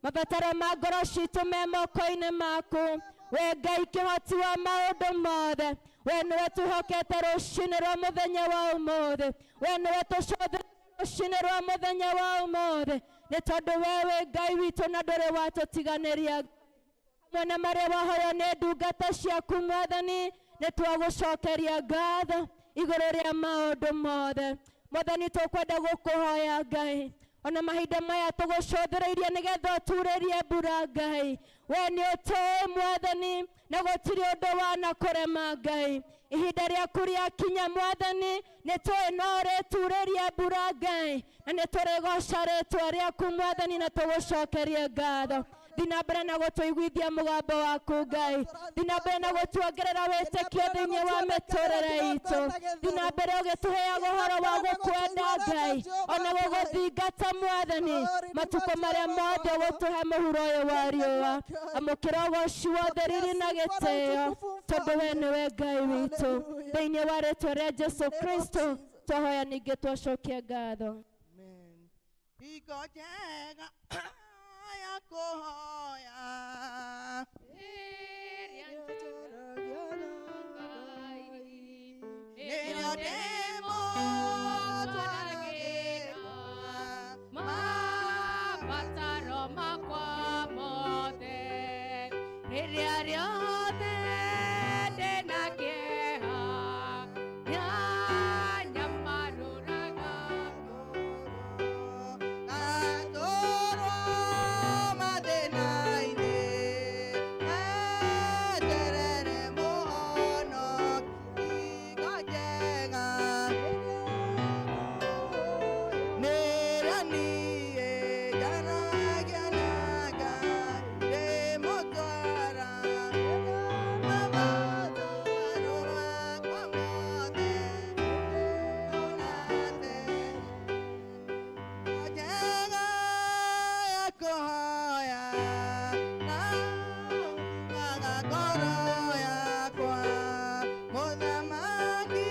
mabataro ma ngoro citũ me moko-inĩ maku. We Ngai kĩhoti wa maũndũ mothe, we nĩwe twĩhokete rũcinĩ rwa mũthenya wa ũmũthĩ. We nĩwe tũcũthĩrĩirie rũcinĩ rwa mũthenya wa ũmũthĩ, nĩ tondũ we wĩ Ngai witũ na ndũrĩ watũtiganĩria. Hamwe na marĩa wahoywo nĩ ndungata ciaku, Mwathani, nĩ twagũcokeria ngatho igũrũ rĩa maũndũ mothe. Mwathani, tũkwenda gũkũhoya, Ngai. Ona mahinda maya tũgũcũthĩrĩirie nĩgetha ũturĩrie mbura Ngai. We nĩ ũtũĩ Mwathani, na gũtirĩ ũndũ wanakũrema Ngai. Ihinda rĩaku rĩakinya Mwathani, nĩ tũĩ no ũrĩturĩria mbura Ngai, na nĩ tũrĩgoca rĩtwa rĩaku Mwathani, na tũgũcokerie ngatho. Thiĩ na mbere na gũtũiguithia mũgambo waku Ngai. Thiĩ na mbere na gũtuongerera wĩtĩkio thĩinĩ wa mĩtũrĩre itũ. Thiĩ na mbere ũgĩtũheaga ũhoro wa gũkwenda Ngai, ona gũgũthingata Mwathani matukũ marĩa mothe ũgũtũhe mũhuro ũyũ wa riũa. Amũkĩra ũgoci wothe, riri na gĩtĩo, tondũ we nĩwe Ngai witũ. Thĩinĩ wa rĩtwa rĩa Jesu Kristo twahoya ningĩ twacokia ngatho. Hingo njega ya kũhoya. Nĩrĩo ndĩmũtwaragĩra mabataro makwa mothe, rĩrĩa rĩothe ndĩna kĩeha, nĩanyamarũraga. Ngatũrwo mathĩna-inĩ, eterere mũhonoki. Hingo njega nĩrĩo niĩ njaragia na Ngai, ndĩmũtwara mabataro makwa mothe, ona tene. Njega ya kũhoya na umaga ngoro yakwa, Mũthamaki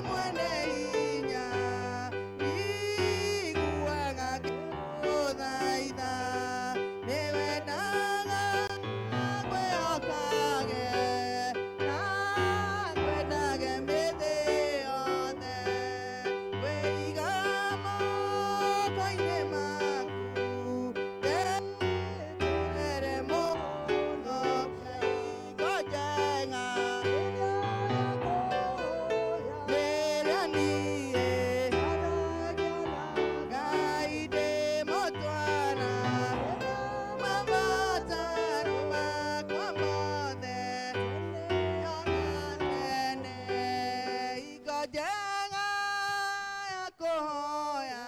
mwene hinya, iguaga ngĩgũthaitha, nĩwendaga ngwĩhokage na ngwendage mĩthĩ yothe, ngwĩiga moko-inĩ maku, ndetere mũhonokia. Hingo njega nĩrĩo niĩ Ngai ndĩmũtwara mabataro makwa mothe, ona tene. Hingo njega ya kũhoya.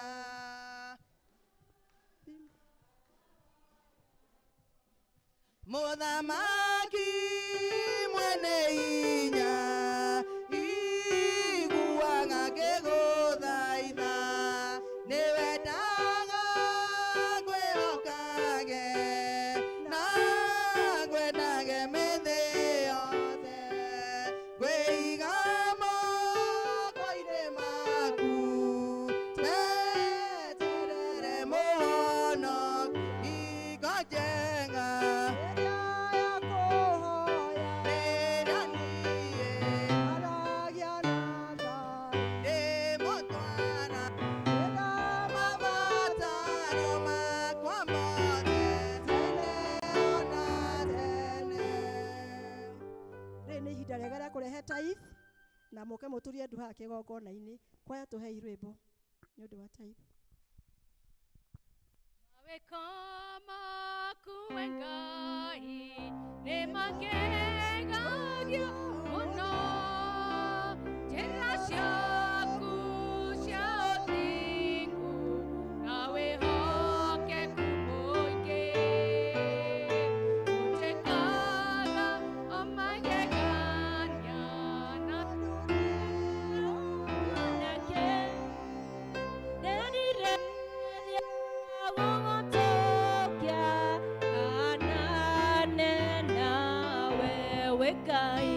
Mũthamaki mwene hinya, iguaga ngĩgũthaitha, nĩwendaga ngwĩhokage na ngwendage mĩthĩ yothe, ngwĩiga moko-inĩ maku, ndeterere mũhonoki. Hingo njega nĩrĩo niĩ ndĩmũtwara mabataro makwa mothe, tene ona tene. Rĩrĩ nĩ ihinda rĩega rĩa kũrehe tithe na mũke mũturie ndu haha kĩgongona-inĩ. Kwaya tũhei rwĩmbo nĩ ũndũ wa tithe. Mawĩko maku we Ngai nĩ mangegagia mũno, njĩra ciaku cia ũthingu na wĩhokeku mũingĩ, ũnjĩkaga o magegania na Nake nderirĩria gũgũtũkia anane nawe, wĩ Ngai.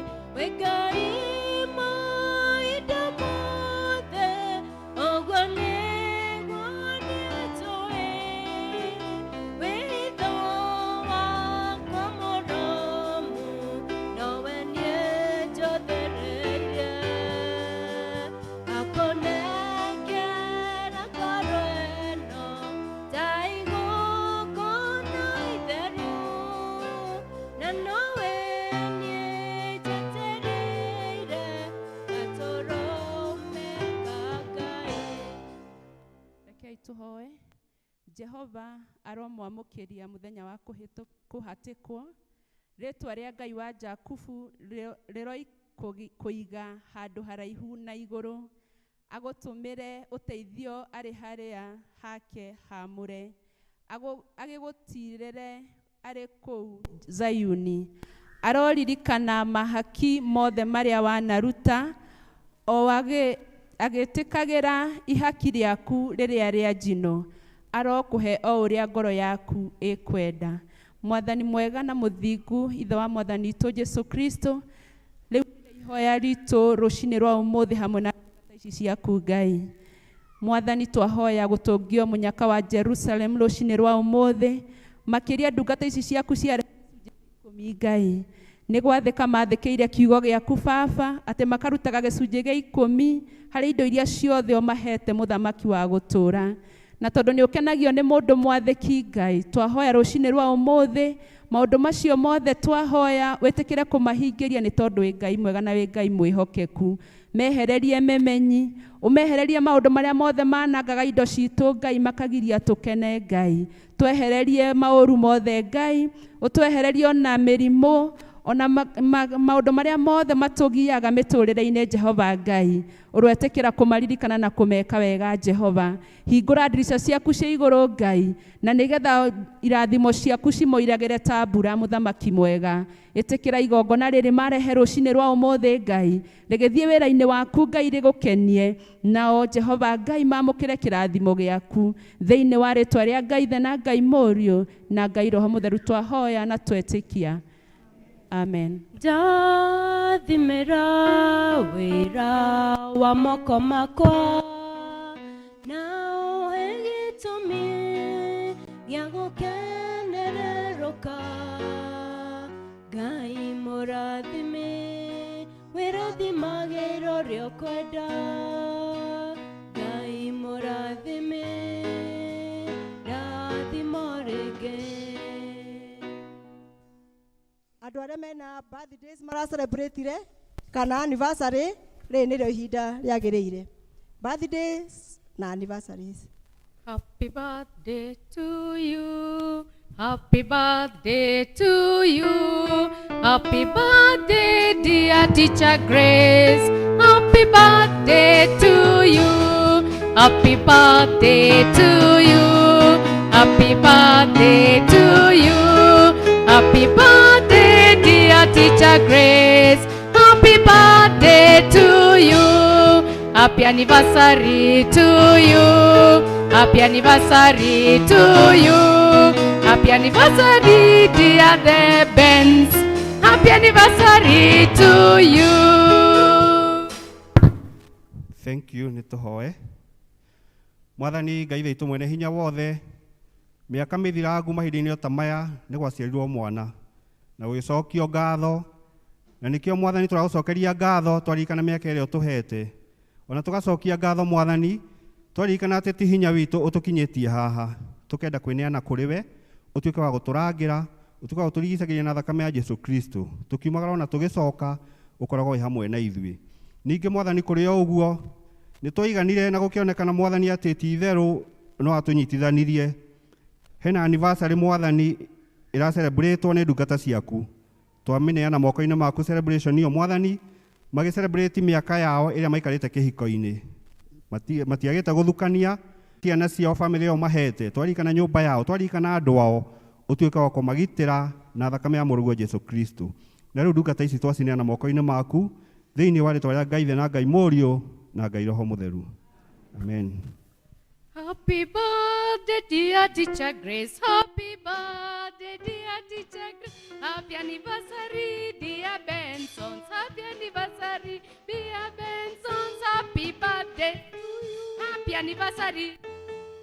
Rekei tũhoe. Jehova aromwamũkĩria mũthenya wa kũhatĩkwo. Rĩtwa rĩa Ngai wa Jakubu rĩroikũiga handũ haraihu na igũrũ. Agũtũmĩre ũteithio arĩ harĩa hake haamũre. Agĩgũtirĩre arĩ kũu Zayuni. Aroririkana mahaki mothe marĩa wanaruta, o agĩtĩkagĩra ihaki rĩaku rĩrĩa rĩa njino. Arokũhe o ũrĩa ngoro yaku ĩkwenda. Mwathani mwega na mũthingu, Ithe wa Mwathani witũ Jesu Kristo, rĩu ihoya ritũ rũcinĩ rwa ũmũthĩ hamwe na ici ciaku Ngai. Mwathani twahoya gũtũngio mũnyaka wa Jerusalem rũcinĩ rwa ũmũthĩ, makĩria ndungata ici ciaku cia ikũmi Ngai. Nĩ gwathĩka mathĩkĩire kiugo gĩaku Baba, atĩ makarutaga gĩcunjĩ gĩa ikũmi harĩ indo iria ciothe ũmahete mũthamaki wa gũtũũra. Na tondũ nĩ ũkenagio nĩ mũndũ mwathĩki Ngai, twahoya rũcinĩ rwa ũmũthĩ maũndũ macio mothe twahoya wĩtĩkĩre kũmahingĩria nĩ tondũ wĩ Ngai mwega na wĩ Ngai mwĩhokeku. Mehererie memenyi, ũmehererie maũndũ marĩa mothe manangaga indo citũ Ngai, makagiria tũkene Ngai. Twehererie maũru mothe Ngai, ũtwehererie ona mĩrimũ, ona maũndũ marĩa mothe matũgiaga mĩtũrĩre-inĩ Jehova Ngai. Ũroetĩkĩra kũmaririkana na kũmeka wega Jehova. Hingũra ndirica ciaku cia igũrũ Ngai, na nĩgetha irathimo ciaku cimoiragĩre ta mbura mũthamaki mwega. Ĩtĩkĩra igongona rĩrĩ marehe rũcinĩ rwa ũmũthĩ Ngai, rĩgĩthiĩ wĩra-inĩ waku Ngai rĩgũkenie, nao Jehova Ngai mamũkĩre kĩrathimo gĩaku. Thĩinĩ wa rĩtwa rĩa Ngai Ithe na Ngai Mũriũ na Ngai Roho Mũtheru twahoya na twetĩkia. Amen. Ndathimĩra wĩra wa moko makwa, na ũhe gĩtũmi gĩa gũkenererũka. Ngai mũrathime, wĩrathimagĩra ũrĩa ũkwenda. Ngai mũrathime, rathima rĩngĩ. Andũ arĩa mena birthdays maracelebrate kana anniversary, rĩrĩ nĩrĩo ihinda rĩagĩrĩire. Birthdays na anniversaries. Happy birthday to you. Happy birthday to you. Happy birthday, dear teacher Grace. Happy birthday to you. Happy birthday to you. Happy birthday to you. Happy birthday, dear teacher Grace. Happy birthday to you. Happy anniversary to you. Happy anniversary to you. Happy anniversary, dear the Benz. Happy anniversary to you. Thank you, nĩ tũhoe. Mwathani Ngai witũ mwene hinya wothe, mĩaka mĩthirangu mahinda-inĩ o ta maya nĩ gwaciarirwo mwana na gũgĩcokio ngatho, na nĩkĩo Mwathani tũragũcokeria ngatho twaririkana mĩaka ĩrĩa ũtũhete, ona tũgacokia ngatho Mwathani twaririkana atĩ ti hinya witũ ũtũkinyĩtie haha, tũkenda kwĩneana kũrĩ we, ũtuĩke wa gũtũrangĩra, ũtuĩke wa gũtũrigicagĩria na thakame ya Jesu Kristo, tũkiumagara ona tũgĩcoka ũkoragwo wĩ hamwe na ithuĩ. Ningĩ Mwathani kũrĩ o ũguo nĩ twaiganire na gũkĩonekana Mwathani atĩ ti itherũ no atũnyitithanirie. Hena anniversary Mwathani ĩracelebrĩtwo nĩ ndungata ciaku, twamĩneana moko-inĩ maku celebration ĩyo Mwathani, magĩcelebrate mĩaka yao ĩrĩa maikarĩte kĩhiko-inĩ, matiagĩte gũthukania ciana ciao, famĩlĩ ĩyo mahete, twaririkana nyũmba yao, twaririkana andũ ao, ũtuĩke wa kũmagitĩra na thakame ya mũrũguo Jesu Kristo. Na rĩu ndungata ici twacineana moko-inĩ maku thĩinĩ wa rĩtwa rĩa Ngai Ithe na Ngai Mũriũ na Ngai Roho Mũtheru. Amen. Happy birthday, dear teacher Grace. Happy birthday, dear teacher Grace. Happy anniversary, dear Bensons. Happy anniversary, dear Bensons. Happy birthday. Happy anniversary.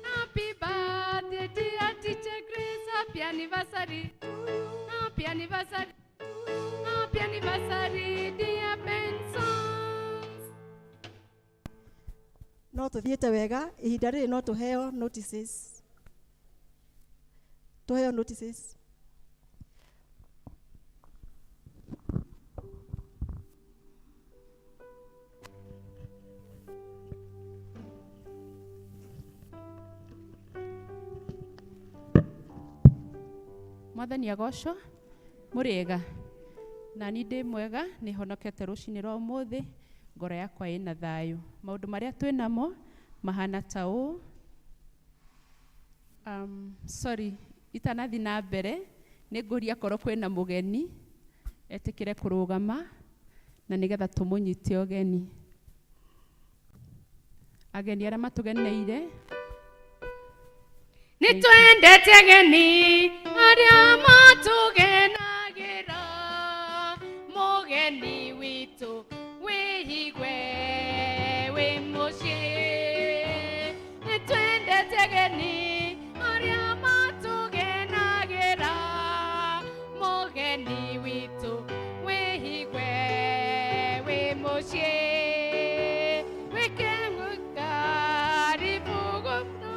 Happy birthday, dear teacher Grace. Happy anniversary. Happy anniversary. Happy anniversary, dear Bensons. No tũthiĩte wega ihinda rĩrĩ, no tũheo notices, tũheo notices. Mwathani agocwo. Mũrĩega. Na niĩ ndĩ mwega, nĩ honokete rũcinĩ rwa ũmũthĩ, ngoro yakwa ĩna thayũ. Maũndũ marĩa twĩ namo mahana ta ũũ. Sorry, itanathi na mbere, nĩ ngũria korwo kwĩna mũgeni, etĩkĩre kũrũgama, na nĩgetha tũmũnyite ũgeni. Ageni arĩa matũgeneire. Nĩ twendete ageni arĩa matũgenagĩra, mũgeni witũ wĩigue wĩ mũciĩ. Nĩ twendete ageni arĩa matũgenagĩra, mũgeni witũ wĩigue wĩ mũciĩ. Wĩkĩmũkaribu gũkũ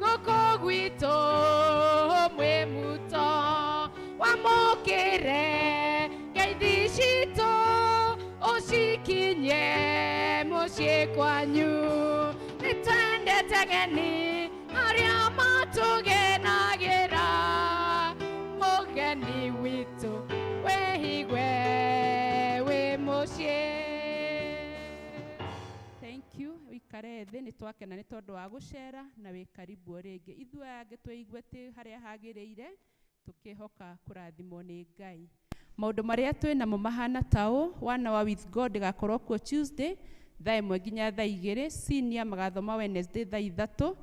gũkũ gwitũ mwĩ muto, wamũkĩre ngeithi citũ ũcikinye mũciĩ kwanyu. Nĩ twendete ageni arĩa matũgenagĩra, mũgeni witũ wĩigue wĩ mũciĩ. Thank you. Wĩikare thĩ, nĩ twakena nĩ tondũ wa gũcera na wĩ karibu o rĩngĩ. Ithuĩ aya angĩ twĩigue twĩ harĩa hagĩrĩire, tũkĩhoka kũrathimwo nĩ Ngai. Maũndũ marĩa twĩ namo mahana ta ũũ: One Hour with God ĩgakorwo kuo Tuesday thaa 1 nginya thaa 2, senior magathoma Wednesday thaa 3,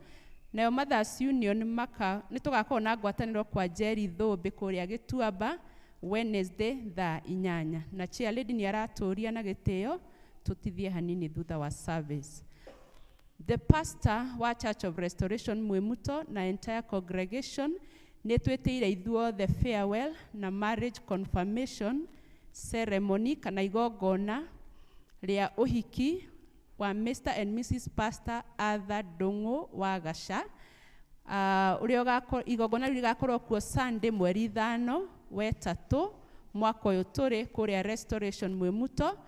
nayo Mothers Union maka nĩ tũgakorwo na ngwatanĩro kwa Jerry Thũmbĩ kũrĩa Gĩtuamba Wednesday thaa 8, na chair lady nĩ aratũria na gĩtĩo tũtithie hanini thutha wa service. The pastor wa Church of Restoration Mwimuto na entire congregation nĩ twĩtĩire ithuothe farewell na marriage confirmation ceremony kana igongona rĩa ũhiki wa Mr. and Mrs. Pastor Arthur Ndung'u wa Gaca. Ũrĩa igongona rĩu rĩgakorwo kuo Sunday mweri 5 wetatũ mwaka ũyũ tũrĩ kũrĩa Restoration Mwimuto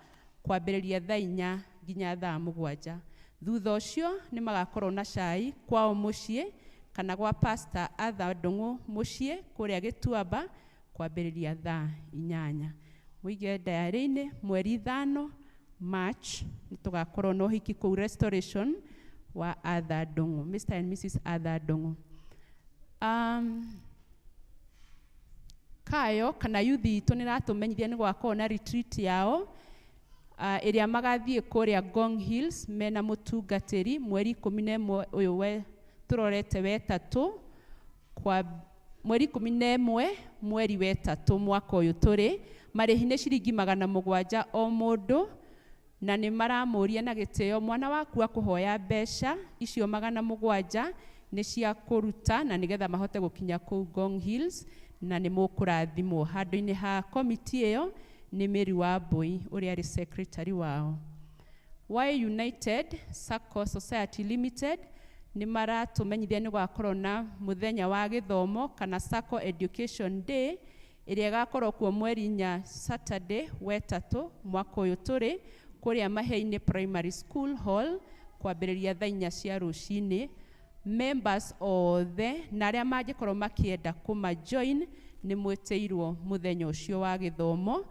kwambĩrĩria thaa 4 nginya thaa 7. Thutha ũcio nĩ magakorwo na cai kwao mũciĩ kana gwa Pastor Arthur Ndung'u mũciĩ kũrĩa Gĩtuamba kwambĩrĩria thaa 8. Mũige diary-inĩ mweri 5 March nĩ tũgakorwo na ũhiki kũu Restoration wa Arthur Ndung'u, Mr. and Mrs. Arthur Ndung'u. Kayo kana youth itũ nĩ ĩratũmenyithia nĩ gũgakorwo na retreat yao ĩrĩa magathiĩ kũrĩa Ngong Hills mena mũtungatĩri mweri 11 ũyũ we tũrorete wetatũ, kwa mweri 11 mweri wetatũ mwaka ũyũ tũrĩ. Marĩhi nĩ ciringi 700 o mũndũ, na nĩ maramũria na gĩtĩo mwana waku akũhoya mbeca icio 700 nĩ cia kũruta na nĩgetha mahote gũkinya kũu Ngong Hills, na nĩ mũkũrathimwo. Handũ-inĩ ha komiti ĩyo nĩ Mary Wambui ũrĩa arĩ secretary wao. Y United Sacco Society Limited nĩ maratũmenyithia nĩ gũgakorwo na mũthenya wa gĩthomo kana Sacco Education Day ĩrĩa ĩgakorwo kuo mweri 4 Saturday wetatũ mwaka ũyũ tũrĩ kũrĩa Mahia-inĩ Primary School Hall kwambĩrĩria thaa 4 cia rũcinĩ. Members othe na arĩa mangĩkorwo makĩenda kũma join nĩ mwĩtĩirwo mũthenya ũcio wa gĩthomo.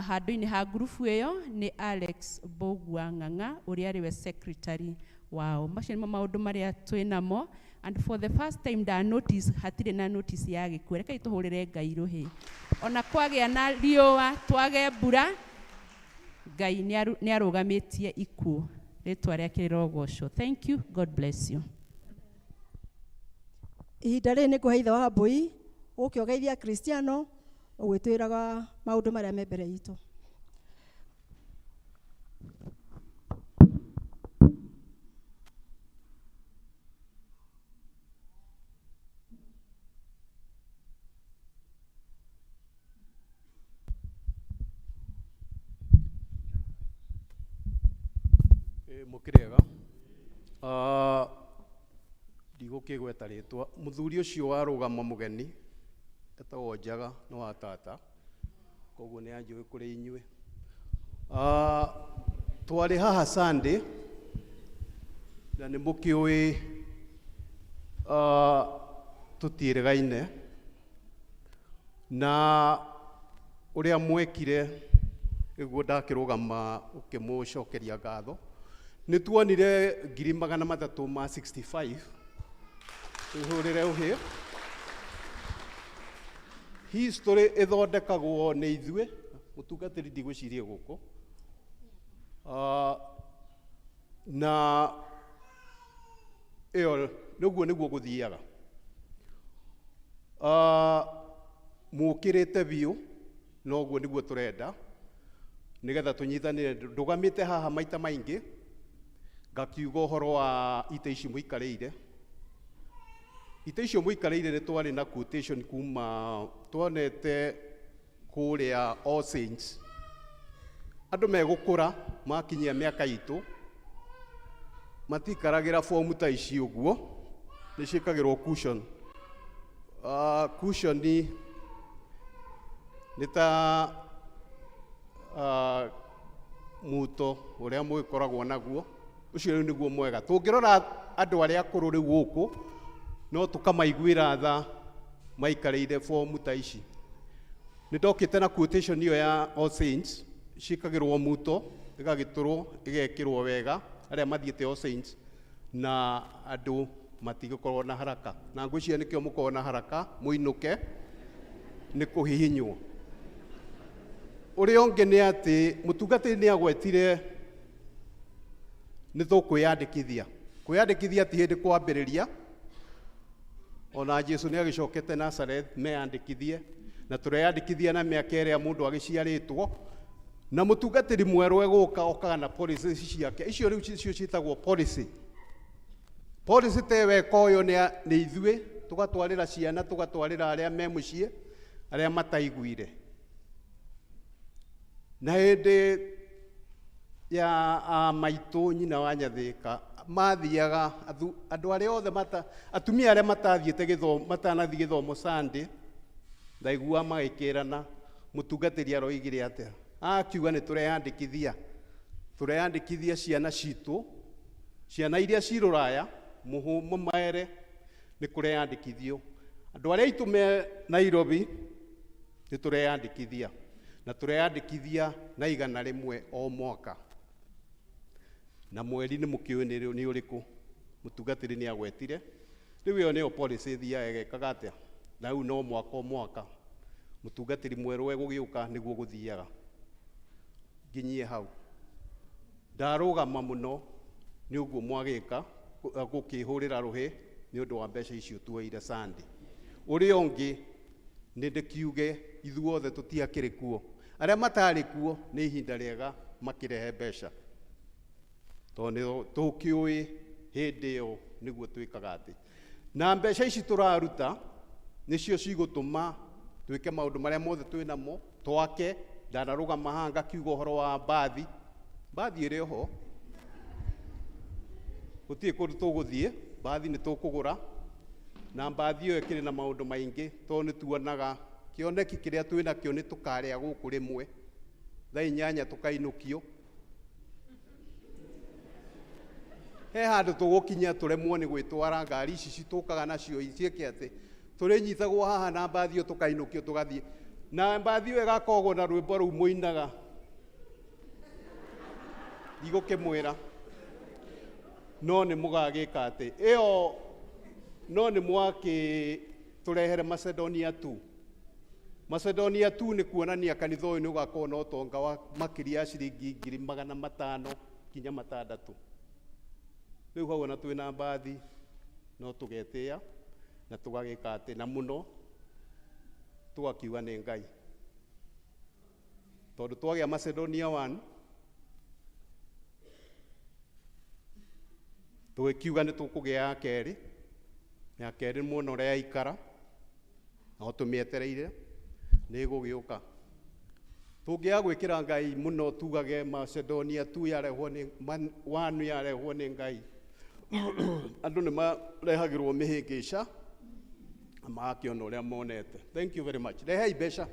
Handũ-inĩ ha ngurubu ĩyo nĩ Alex Mbũgua Ng'ang'a ũrĩa arĩ we secretary wao. Macio nĩmo maũndũ marĩa twĩ namo, and for the first time nda notice hatirĩ na notice ya gĩkuũ. Rekei tũhũrĩre Ngai rũhĩ. Ona kwagĩa na riũa twage mbura, Ngai nĩ arũgamĩtie ikuũ. Rĩtwa rĩake rĩrogocwo. Thank you. God bless you. Ihinda rĩrĩ nĩ ngũhe ithe wa Mbui ũke ũgeithia Kristiano ũgĩtwĩraga maũndũ marĩa me mbere itũ. Mũkĩrĩega. Ndigũkĩgweta rĩtwa. Mũthuri ũcio warũgama mũgeni etagwo Njaga nĩ wa tata, koguo nĩ anjũĩ kũrĩ inyuĩ. Twarĩ haha Sunday na nĩ mũkĩũĩ, tũtiĩrĩgaine. Na ũrĩa mwekire nĩguo ndakĩrũgama ũkĩmũcokeria ngatho. Nĩ tuonire ngiri magana matatũ ma 65 twĩhũrĩre ũhĩ. History ĩthondekagwo nĩ ithuĩ, mũtungatĩri ndigwĩciria gũkũ. Na ĩyo nĩguo nĩguo gũthiaga. Mũkĩrĩte biũ noguo nĩguo tũrenda nĩgetha tũnyitanĩre. Ndũgamĩte haha maita maingĩ ngakiuga ũhoro wa itĩ ici mũikarĩire. Itĩ icio mũikarĩire nĩ twarĩ na quotation kuma tuonete kũrĩa All Saints. Andũ megũkũra makinyia mĩaka itũ matikaragĩra fomu ta ici ũguo, nĩ ciĩkagĩrwo cushion. Cushion nĩ ta muto ũrĩa mũgĩkoragwo naguo, ũcio rĩu nĩguo mwega. Tũngĩrora andũ arĩa akũrũ rĩu gũkũ no tũkamaiguĩra tha maikarĩire fomu ta ici. Nĩ ndokĩte na quotation ĩyo ya All Saints, ciĩkagĩrwo muto ĩgagĩtũrwo ĩgekĩrwo wega arĩa mathiĩte All Saints, na andũ matigũkorwo na haraka. Na ngwĩciria nĩkĩo mũkorwo na haraka mũinũke nĩ kũhihinywo. Ũrĩa ũngĩ nĩ atĩ mũtungatĩri nĩ agwetire nĩ tũkwĩyandĩkithia. Kwĩyandĩkithia ti hĩndĩ kwambĩrĩria, ona Jesu nĩ agĩcokete Nazareth meyandĩkithie, na tũreyandĩkithia na mĩaka ĩrĩa mũndũ agĩciarĩtwo, na mũtungatĩri mwerũ egũka okaga na policy ciake. Icio rĩu cio ciĩtagwo policy. Policy ta ĩyo ĩkoywo nĩ ithuĩ, tũgatwarĩra ciana, tũgatwarĩra arĩa me mũciĩ, arĩa mataiguire. Na hĩndĩ ya maitũ nyina wa Nyathĩka mathiaga andũ arĩa othe atumia arĩa matathiĩte gĩthomo, matanathiĩ gĩthomo Sunday, ndaiguaga magĩkĩrana mũtungatĩri aroigire atĩa. Akiuga nĩ tũreyandĩkithia, tũreyandĩkithia ciana citũ, ciana iria ci rũraya, mũmaere nĩ kũreyandĩkithio. Andũ arĩa aitũ me Nairobi nĩ tũreyandĩkithia, na tũreyandĩkithia na 100 o mwaka. Na mweri nĩ mũkĩũĩ nĩ ũrĩkũ, mũtungatĩri nĩ agwetire. Rĩu ĩyo nĩyo policy ĩthiaga ĩgekaga atĩa, na rĩu no mwaka o mwaka mũtungatĩri mwerũ egũgĩũka nĩguo gũthiaga. Nginyie hau ndarũgama mũno nĩ ũguo mwagĩka gũkĩhũrĩra rũhĩ nĩ ũndũ wa mbeca icio tuoire Sunday. Ũrĩa ũngĩ nĩ ndĩkiuge ithuothe tũtiakĩrĩ kuo, arĩa matarĩ kuo nĩ ihinda rĩega makĩrehe mbeca, tondũ nĩ tũkĩũĩ hĩndĩ ĩyo nĩguo twĩkaga atĩ. Na mbeca ici tũraruta nĩcio cigũtũma twĩke maũndũ marĩa mothe twĩnamo, twake. Ndanarũgama haha ngakiuga ũhoro wa mbathi, mbathi ĩrĩ oho, gũtirĩ kũndũ tũgũthiĩ, mbathi nĩ tũkũgũra, na mbathi ĩyo ĩkĩrĩ na maũndũ maingĩ, tondũ nĩ tuonaga kĩoneki kĩrĩa twĩnakĩo nĩ tũkarĩa gũkũ rĩmwe, thaa 8 tũkainũkio. He handũ tũgũkinya tũremwo nĩ gwĩtwara, ngari ici citũkaga nacio ciĩke atĩ tũrĩnyitagwo haha na mbathi ĩyo tũkainũkio tũgathiĩ. Na mbathi ĩyo ĩgakoragwo na rwĩmbo rũu mũinaga, ndigũkĩmwĩra, no nĩ mũgagĩka atĩ ĩyo, no nĩ mwakĩtũrehere Macedonia tu. Macedonia tu nĩ kuonania kanitha ũyũ nĩ ũgakorwo na ũtonga wa makĩria ya ciringi ngiri magana matano nginya matandatũ. Rĩu hau ona twĩna mbathi no tũgetĩa na tũgagĩka atĩ, na mũno tũgakiuga nĩ Ngai, tondũ twagĩa Macedonia 1 tũgĩkiuga nĩ tũkũgĩa ya kerĩ, ya kerĩ muona ũrĩa yaikara, no tũmĩetereire nĩ ĩgũgĩũka. Tũngĩaga gwĩkĩra Ngai mũno tugage Macedonia tu yarehwo nĩ one yarehwo nĩ Ngai, andũ nĩ marehagĩrwo mĩhĩngĩca na magakĩona ũrĩa monete. Thank you very much. Rehei mbeca.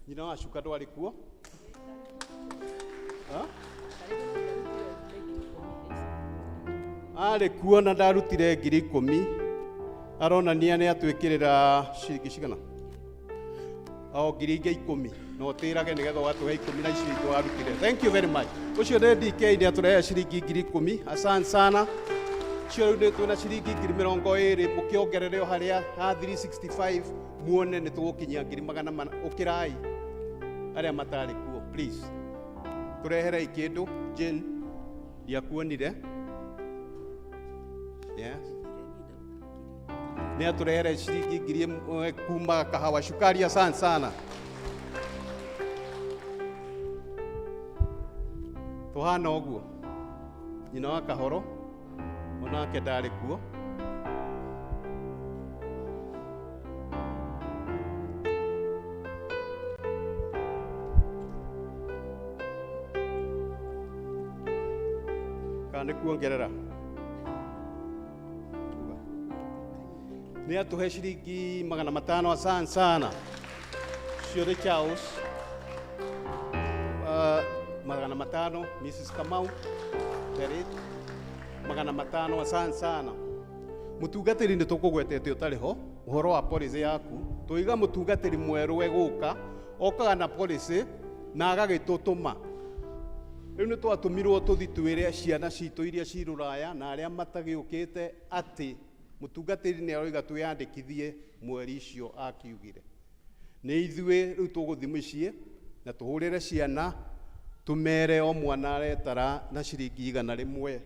Nyina wa cuka ndwarĩ kuo? Arĩ kuo na ndarutire ngiri 10. Aronania nĩ atwĩkĩrĩra ciringi cigana? O ngiri ingĩ ikũmi. Na ũtĩrage nĩgetha ũgatũhe ikũmi na icio ingĩ warutire. Thank you very much. Ũcio nĩ DK nĩ atũrehe ciringi ngiri ikũmi. Asante sana. Cio rĩu nĩ twĩna ciringi ngiri mĩrongo ĩrĩ mũkĩongerere o harĩa ha 365 muone nĩ tũgũkinyia ngiri magana mana. Ũkĩrai arĩa matarĩ kuo please. Tũreherei kĩndũ. Jane ndiakuonire. Yes. Nĩ atũrehere ciringi ngiri ĩmwe kuma kahawa cukari. Asante sana. Tũhana ũguo. Nyina wa Kahoro onake ndarĩ kuo. Kana nĩ kuongerera? Nĩ atũhe ciringi magana matano. Asante sana. Cio nĩ Charles. Magana matano Mrs. Kamau Terit magana matano. Asante sana. Mutungatĩri nĩ tũkũgwetete ũtarĩ ho ũhoro wa policy yaku tũiga mũtungatĩri mwerũ egũka okaga na policy na agagĩtũtũma. Rĩu nĩ twatũmirwo tũthi twĩre ciana citũ iria ci rũraya na arĩa matagĩũkĩte atĩ mũtungatĩri nĩ aroiga twĩyandĩkithie mweri icio akiugire. Nĩ ithuĩ rĩu tũgũthiĩ mũciĩ na tũhũrĩre ciana tũmere o mwana aretara na ciringi igana rĩmwe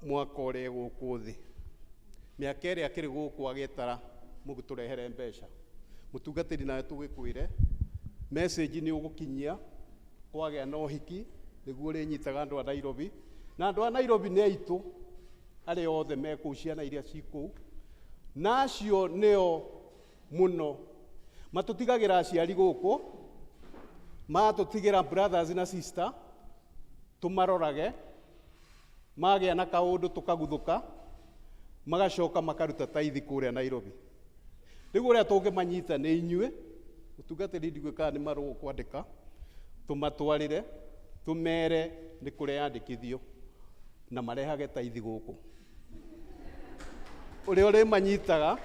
mwaka ũrĩa gũkũ thĩ. Mĩaka ĩrĩa akĩrĩ gũkũ agĩtara mũgĩtũrehere mbeca. Mũtungatĩri nawe tũgĩkwĩre message nĩ ũgũkinyia kwagĩa na ũhiki nĩguo ũrĩnyitaga andũ a Nairobi na andũ a Nairobi nĩ aitũ arĩa othe me kũu ciana iria ci kũu na acio nĩo mũno matũtigagĩra aciari gũkũ matũtigĩra brothers na sister tũmarorage magĩa na kaũndũ tũkaguthũka magacoka makaruta taithi kũrĩa Nairobi. Rĩu ũrĩa tũngĩmanyita nĩ inyuĩ mũtungatĩri ndigũĩ kana nĩ marũa kwandĩka tũmatwarĩre tũmere nĩ kũreyandĩkithio na marehage taithi gũkũ. Ũrĩa ũrĩmanyitaga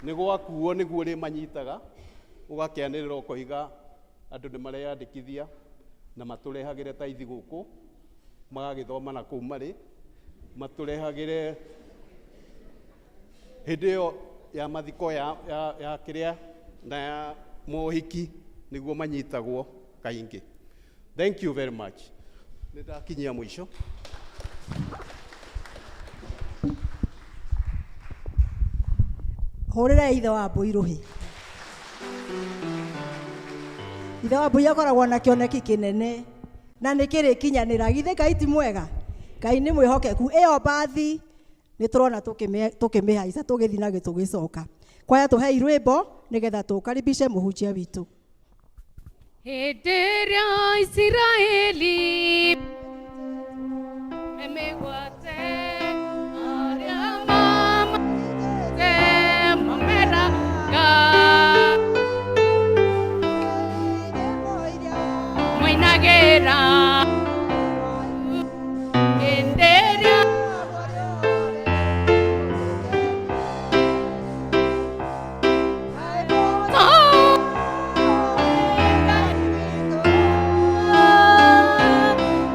nĩ gwakuo nĩguo ũrĩmanyitaga ũgakĩanĩrĩra ũkoiga andũ nĩ mareyandĩkithia na matũrehagĩre taithi gũkũ magagĩthoma na kũu marĩ matũrehagĩre hĩndĩ ĩyo ya mathiko ya kĩrĩa na ya mohiki nĩguo manyitagwo kaingĩ. Thank you very much. Nĩ ndakinyia mũico. Hũrĩrai ithe wa mbũi rũhĩ. Ithe wa mbũi akoragwo na kĩoneki kĩnene na nĩ kĩrĩkinyanĩra. Githĩ Ngai ti mwega? Ngai nĩ mwĩhokeku. Ĩyo mbathi nĩ tũrona tũkĩmĩhaica tũgĩthiĩ na tũgĩcoka. Kwaya tũhei rwĩmbo nĩgetha tũkaribice mũhunjia witũ. Hĩndĩ ĩrĩa Isiraeli mĩgwate arĩa mamate mameraga moinagĩra hĩndĩ ĩrĩa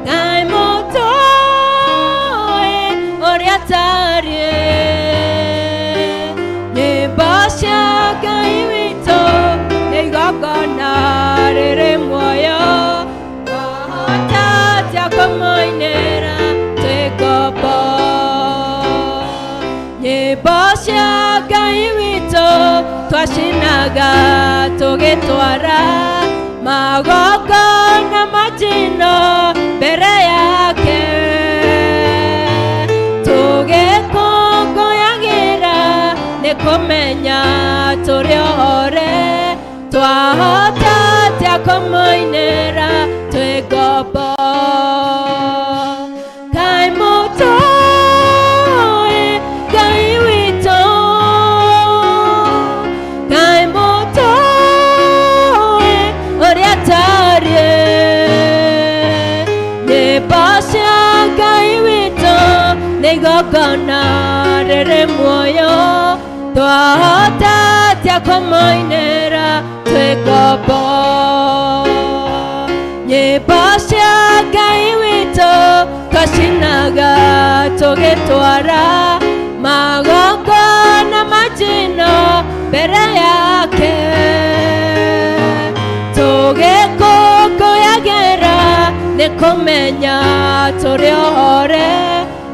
Ngai mũtũĩ ũrĩa tariĩ nyĩmbo cia Ngai witũ nĩ igongona rĩrĩ muoyo twahota atĩa kũmũinĩra twĩ ngombo nyĩmbo cia Ngai witũ twacinaga tũgĩtwara magongona ma njino mbere yake tũgĩkũngũyagĩra nĩ kũmenya tũrĩ ohore twahota atĩa kũmũinĩra twĩ ngombo Ngai mũtũĩ Ngai witũ Ngai mũtũĩ ũrĩa tariĩ nyĩmbo cia Ngai witũ nĩ igongona Rĩrĩ muoyo twahota atĩa kũmũinĩra twĩ ngombo nyĩmbo cia Ngai witũ twacinaga tũgĩtwara magongona ma njino mbere yake tũgĩkũngũyagĩra nĩ kũmenya tũrĩ ohore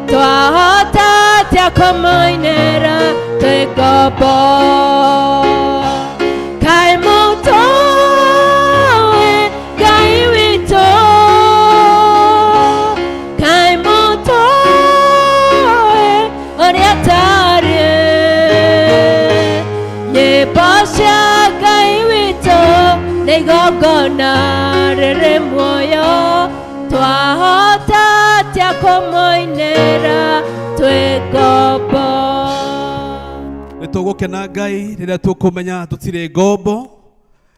twahota atĩa kũmũinĩra twĩ ngombo kaĩ mũtũĩ Ngai witũ kaĩ mũtũĩ ũrĩa tarĩ nyĩmbo cia Ngai witũ nĩ igongona rĩrĩ muoyo twahota atĩa kũmũinĩra twĩ ngombo. Nä tå gå kena Ngai rä rä a tå kå menya tå tirä ngombo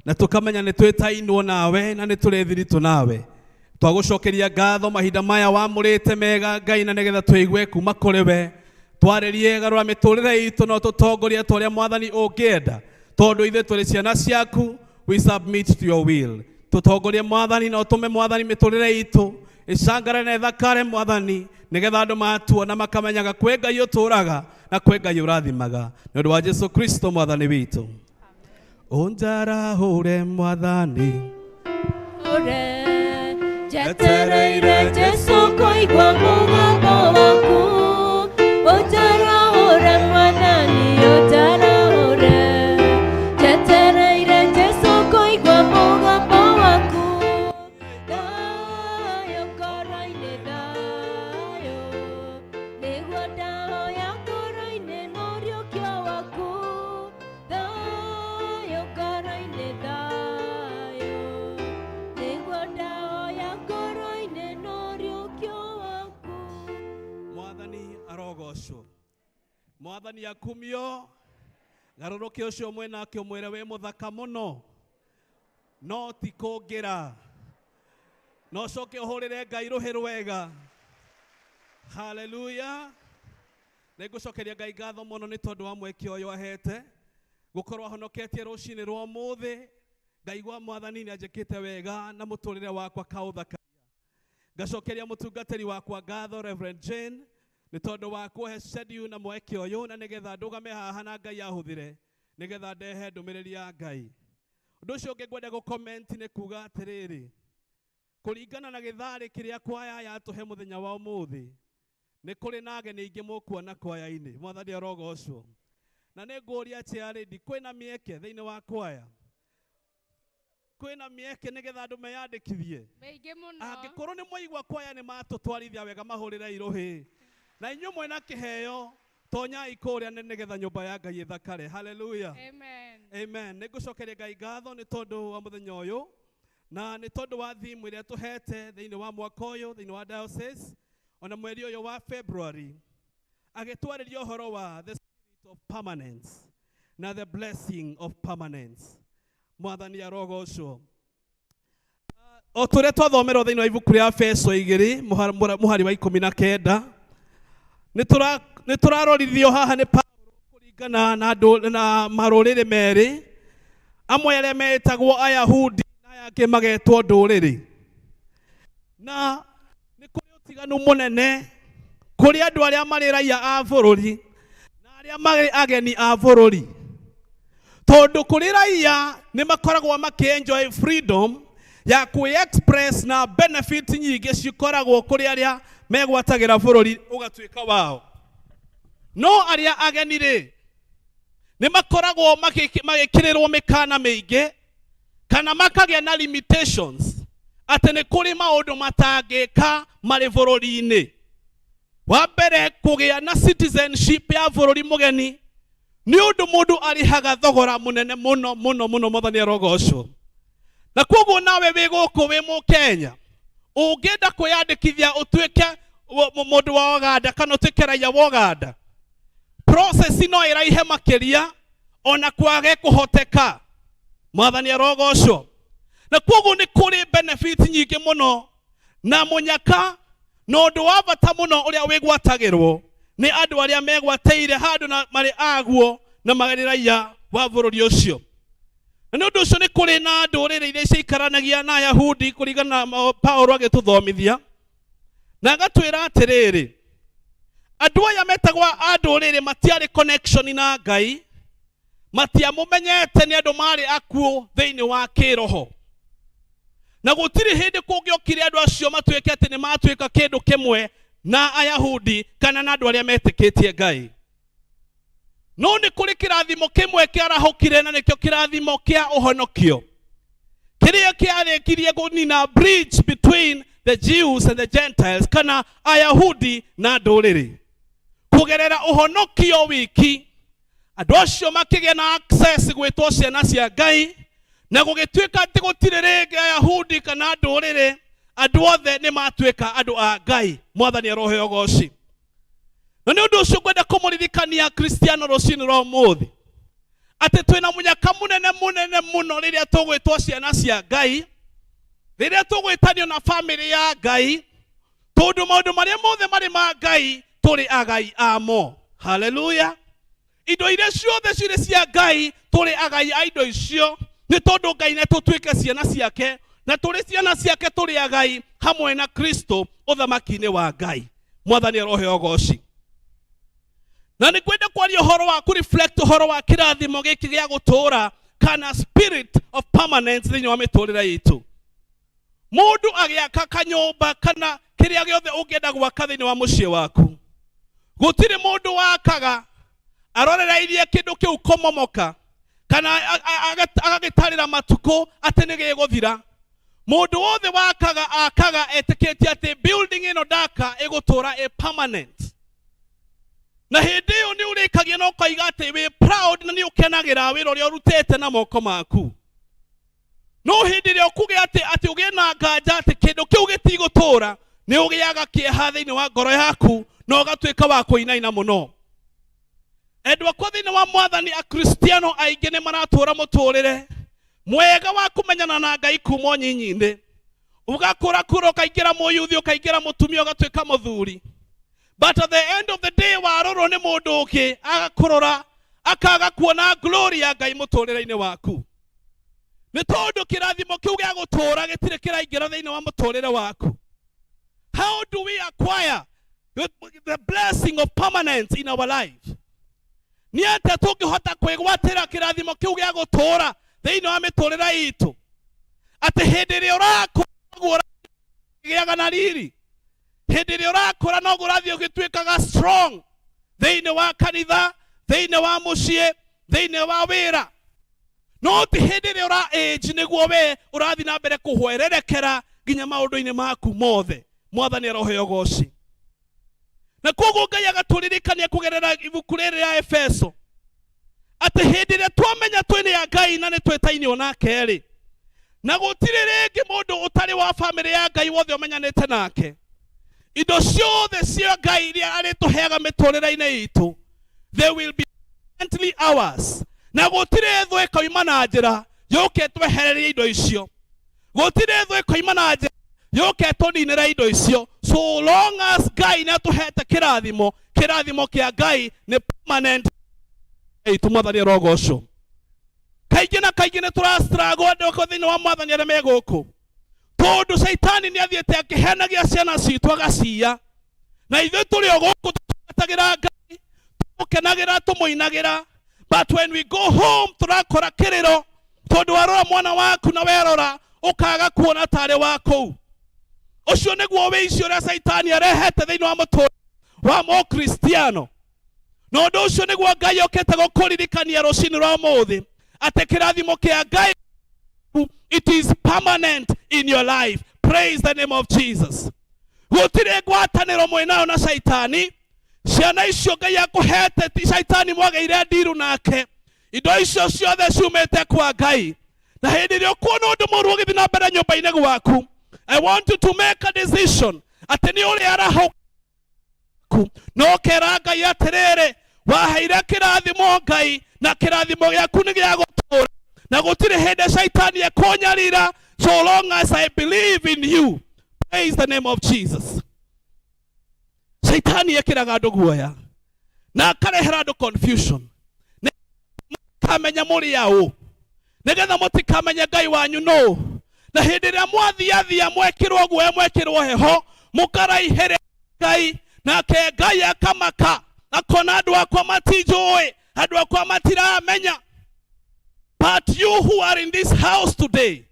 na tå kamenya nä twä tainwo nawe na nä tå rä thiritå nawe. Twagå cokeria ngatho mahinda maya wamå rä te mega Ngai na nä getha tå igue kuma kå rä we twarä rie garå ra mä tå rä re itå no tå tongorie ta å rä a Mwathani å ngä enda tondå ithuä tå rä ciana ciaku. We submit to your will. Tå tongorie Mwathani na å tå me Mwathani mä tå rä re itå ĩcangare na ĩthakare Mwathani nĩgetha andũ matuona makamenyaga kwĩ Ngai ũtũũraga na kwĩ Ngai ũrathimaga nĩ ũndũ wa Jesu Kristo Mwathani witũ. Ũnjarahũre Mwathani. Ore njetereire Jesu kũigua mũgambo waku. Ũnjarahũre Mwathani, ũnjarahũre. Njetereire Jesu kũigua mũgambo waku. Thayũ ngoro-inĩ, thayũ nĩguo ndahoya ngoro-inĩ mũriũkio waku. Thayũ ngoro-inĩ, thayũ nĩguo ndahoya ngoro-inĩ n'ũriũkio waku. Mwathani arogocwo, Mwathani akumio. Garũrũke ũcio mwenake ũmwĩre wĩ mũthaka mũno no ti kũngĩra no coke ũhũrĩre Ngai rũhĩ rwega. Haleluya. Nĩ ngũcokeria Ngai ngatho mũno nĩ tondũ wa mweke ũyũ ahete gũkorwo ahonoketie rũcinĩ rwa ũmũthĩ. Ngaigua Mwathani nĩ anjĩkĩte wega na mũtũrĩre wakwa kaũthakaria. Ngacokeria mũtungatĩri wakwa ngatho Reverend Jane nĩ tondũ wa kũhe schedule na mweke ũyũ na nĩgetha ndũgame haha na Ngai ahũthĩre nĩgetha ndehe ndũmĩrĩri ya Ngai. Ũndũ ũcio ũngĩ ngwenda gũ-comment nĩ kuga atĩrĩrĩ, kũringana na gĩtharĩ kĩrĩa kwaya yatũhe mũthenya wa ũmũthĩ, nĩ kũrĩ na ageni aingĩ mũkuona kwaya-inĩ. Mwathani arogocwo. Na nĩ ngũria chairlady, kwĩna mĩeke thĩinĩ wa kwaya? Kwĩna mĩeke nĩgetha andũ meyandĩkithie? Mĩingĩ mũno. Angĩkorwo nĩ mwaigua kwaya nĩ matũtwarithia wega, mahũrĩre irũhĩ na inyuĩ mwena kĩheo tonyai kũrĩa nĩ nĩgetha nyũmba ya Ngai ĩthakare. Haleluya. Amen. Amen. Nĩ ngũcokeria Ngai ngatho nĩ tondũ wa mũthenya ũyũ na nĩ tondũ wa thimu ĩrĩa tũhete thĩinĩ wa mwaka ũyũ thĩinĩ wa diocese ona mweri ũyũ wa February, agĩtwarĩria ũhoro wa the spirit of permanence na the blessing of permanence. Mwathani arogocwo. O tũrĩa twathomerwo thĩinĩ wa ibuku rĩa Efeso 2 mũhari wa 19, nĩ tũrarorithio haha nĩ Paulo kũringana na andũ na marũrĩrĩ merĩ, amwe arĩa metagwo Ayahudi na aya angĩ magetwo ndũrĩrĩ, na nĩ kũrĩ ũtiganu mũnene kũrĩ andũ arĩa marĩ raiya a bũrũri na arĩa marĩ ageni a bũrũri, tondũ kũrĩ raiya nĩ makoragwo makĩ-enjoy freedom ya kwĩ-express na benefit nyingĩ cikoragwo kũrĩ arĩa megwatagĩra bũrũri ũgatuĩka wao, no arĩa ageni rĩ nĩ makoragwo magĩkĩrĩrwo mĩkana mĩingĩ kana makagĩa na limitations atĩ nĩ kũrĩ maũndũ matangĩka marĩ bũrũri-inĩ. Wa mbere, kũgĩa na citizenship ya bũrũri mũgeni nĩ ũndũ mũndũ arĩhaga thogora mũnene mũno mũno mũno. Mwathani arogocwo. Na koguo nawe wĩ gũkũ wĩ mũkenya ũngĩenda kwĩyandĩkithia ũtuĩke mũndũ wa Uganda kana ũtuĩke raia wa Uganda, process no ĩraihe makĩria ona kwage kũhoteka. Mwathani arogocwo. Na koguo nĩ kũrĩ benefit nyingĩ mũno na mũnyaka na ũndũ wa bata mũno ũrĩa wĩgwatagĩrwo Nĩ andũ arĩa megwatĩire handũ na marĩ aguo na marĩ raiya wa bũrũri ũcio. Na nĩ ũndũ ũcio nĩ kũrĩ na ndũrĩrĩ iria ciaikaranagia na Ayahudi kũringana na Paulo agĩtũthomithia na agatwĩra atĩrĩrĩ, andũ aya metagwo a ndũrĩrĩ matiarĩ connection na Ngai, matiamũmenyete, nĩ andũ marĩ akuũ thĩinĩ wa kĩroho, na gũtirĩ hĩndĩ kũngĩokire andũ acio matuĩke atĩ nĩ matuĩka kĩndũ kĩmwe na Ayahudi kana na andũ arĩa metĩkĩtie Ngai. No nĩ kũrĩ kĩrathimo kĩmwe kĩarahũkire, na nĩkĩo kĩrathimo kĩa ũhonokio kĩrĩa kĩarĩkirie kũnina bridge between the Jews and the Gentiles, kana Ayahudi na ndũrĩrĩ. Kũgerera ũhonokio wiki andũ acio makĩgĩa na access gwĩtwo ciana cia Ngai, na gũgĩtuĩka atĩ gũtirĩ rĩngĩ Ayahudi kana ndũrĩrĩ, andũ othe nĩ matuĩka andũ a Ngai. Mwathani arohe ũgoci. Na nĩ ũndũ ũcio ngwenda kũmũririkania Kristiano rũcinĩ rwa ũmũthĩ atĩ twĩna mũnyaka mũnene mũnene mũno rĩrĩa tũgwĩtwo ciana cia Ngai, rĩrĩa tũgwĩtanio na bamĩrĩ ya Ngai, tondũ maũndũ marĩa mothe marĩ ma Ngai tũrĩ agai amo. Haleluya! Indo iria ciothe cirĩ cia Ngai tũrĩ agai a indo icio, nĩ tondũ Ngai nĩ tũtuĩke ciana ciake, na tũrĩ ciana ciake tũrĩ agai hamwe na Kristo ũthamaki-inĩ wa Ngai. Mwathani arohe ũgoci. Na nĩ kwenda kwaria ũhoro wa kũ-reflect ũhoro wa kĩrathimo gĩkĩ gĩa gũtũũra kana spirit of permanence thĩinĩ wa mĩtũrĩre itũ. Mũndũ agĩaka kanyũmba kana kĩrĩa gĩothe ũngĩenda gwaka thĩinĩ wa mũciĩ waku, gũtirĩ mũndũ wakaga arorereirie kĩndũ kĩu kũmomoka kana agagĩtarĩra matukũ atĩ nĩ gĩgũthira. Mũndũ wothe wakaga akaga etĩkĩtie atĩ building ĩno ndaka ĩgũtũra ĩ permanent, na hĩndĩ ĩyo nĩ ũrĩkagia na ũkoiga atĩ wĩ proud na nĩ ũkenagĩra wĩra ũrĩa ũrutĩte na moko maku. No hĩndĩ ĩrĩa ũkũgĩa atĩ ũgĩe na nganja atĩ kĩndũ kĩu gĩtigũtũra, nĩ ũgĩaga kĩeha thĩinĩ wa ngoro yaku na ũgatuĩka wa kũinaina mũno. Endwa akwa thĩinĩ wa Mwathani, Akristiano aingĩ nĩ maratũra mũtũrĩre mwega wa kũmenyana na Ngai kuma ũnyinyi-inĩ, ũgakũra kũra, ũkaingĩra mũyuthi, ũkaingĩra mũtumia, ũgatuĩka mũthuri, but at the end of the day warorwo nĩ mũndũ ũngĩ agakũrora akaga kuona glory ya Ngai mũtũrĩre-inĩ waku, nĩ tondũ kĩrathimo kĩu gĩa gũtũũra gĩtirĩ kĩraingĩra thĩinĩ wa mũtũrĩre waku. How do we acquire the blessing of permanence in our life? Nĩ atĩa tũngĩhota kwĩgwatĩra kĩrathimo kĩu gĩa gũtũũra thĩinĩ wa mĩtũrĩre itũ, atĩ hĩndĩ ĩrĩa ũrakũra noguo ũragĩaga na riri, hĩndĩ ĩrĩa ũrakũra noguo ũrathiĩ ũgĩtuĩkaga strong thĩinĩ wa kanitha, thĩinĩ wa mũciĩ, thĩinĩ wa wĩra, no ti hĩndĩ ĩrĩa ũra age nĩguo we ũrathiĩ na mbere kũhwererekera nginya maũndũ-inĩ maku mothe? Mwathani aroheo ũgoci. Na koguo Ngai agatũririkania kũgerera ibuku rĩrĩ rĩa Efeso atĩ hĩndĩ ĩrĩa twamenya twĩ nĩ ya Ngai na nĩ twĩtainio nake rĩ, na gũtirĩ rĩngĩ mũndũ ũtarĩ wa bamĩrĩ ya Ngai wothe ũmenyanĩte nake, indo ciothe cia Ngai iria arĩtũheaga mĩtũrĩre-inĩ itũ, they will be permanently ours, na gũtirĩ thũ ĩkoima na njĩra yũke twehererie indo icio, gũtirĩ thũ ĩkoima na njĩra yũke tũninĩre indo icio, so long as Ngai nĩ atũhete kĩrathimo. Kĩrathimo kĩa Ngai nĩ permanent itũ. Mwathani arogocwo. Kaingĩ na kaingĩ nĩ tũrastruggle andũ akwa thĩinĩ wa Mwathani arĩa me gũkũ, tondũ caitani nĩ athiĩte akĩhenagia ciana citũ agaciya, na ithuĩ tũrĩ o gũkũ tũtungatagĩra Ngai, tũmũkenagĩra, tũmũinagĩra, but when we go home tũrakora kĩrĩro, tondũ warora mwana waku na werora ũkaga kuona tarĩ wa kũu. Ũcio nĩguo wĩici ũrĩa caitani arehete thĩinĩ wa mũtũrĩre wa mũkristiano. Na ũndũ ũcio nĩguo Ngai okĩte gũkũririkania rũcinĩ rwa ũmũthĩ atĩ kĩrathimo kĩa Ngai, it is permanent in your life. Praise the name of Jesus. Gũtirĩ ngwatanĩro mwĩnayo na caitani. Ciana icio Ngai akũhete ti caitani mwagĩire ndiru nake, indo icio ciothe ciumĩte kwa Ngai. Na hĩndĩ ĩrĩa ũkuona ũndũ mũru ũgĩthiĩ na mbere nyũmba-inĩ gwaku, I want you to make a decision atĩ nĩ ũrĩa arahũku no ũkera Ngai atĩrĩrĩ, waheire kĩrathimo Ngai, na kĩrathimo gĩaku nĩ gĩa gũtũũra, na gũtirĩ hĩndĩ caitani ekũnyarira so long as I believe in you. Praise the name of Jesus. Caitani ekĩraga andũ guoya. Na akarehera andũ confusion. Nĩ kamenya mũrĩ aũ, nĩgetha mũtikamenye Ngai wanyu nũ. Na hĩndĩ ĩrĩa mwathiathia mwekĩrwo guoya, mwekĩrwo heho, mũkaraihĩrĩria Ngai, nake Ngai akamaka, akona andũ akwa matinjũĩ, andũ akwa matiramenya. But you who are in this house today,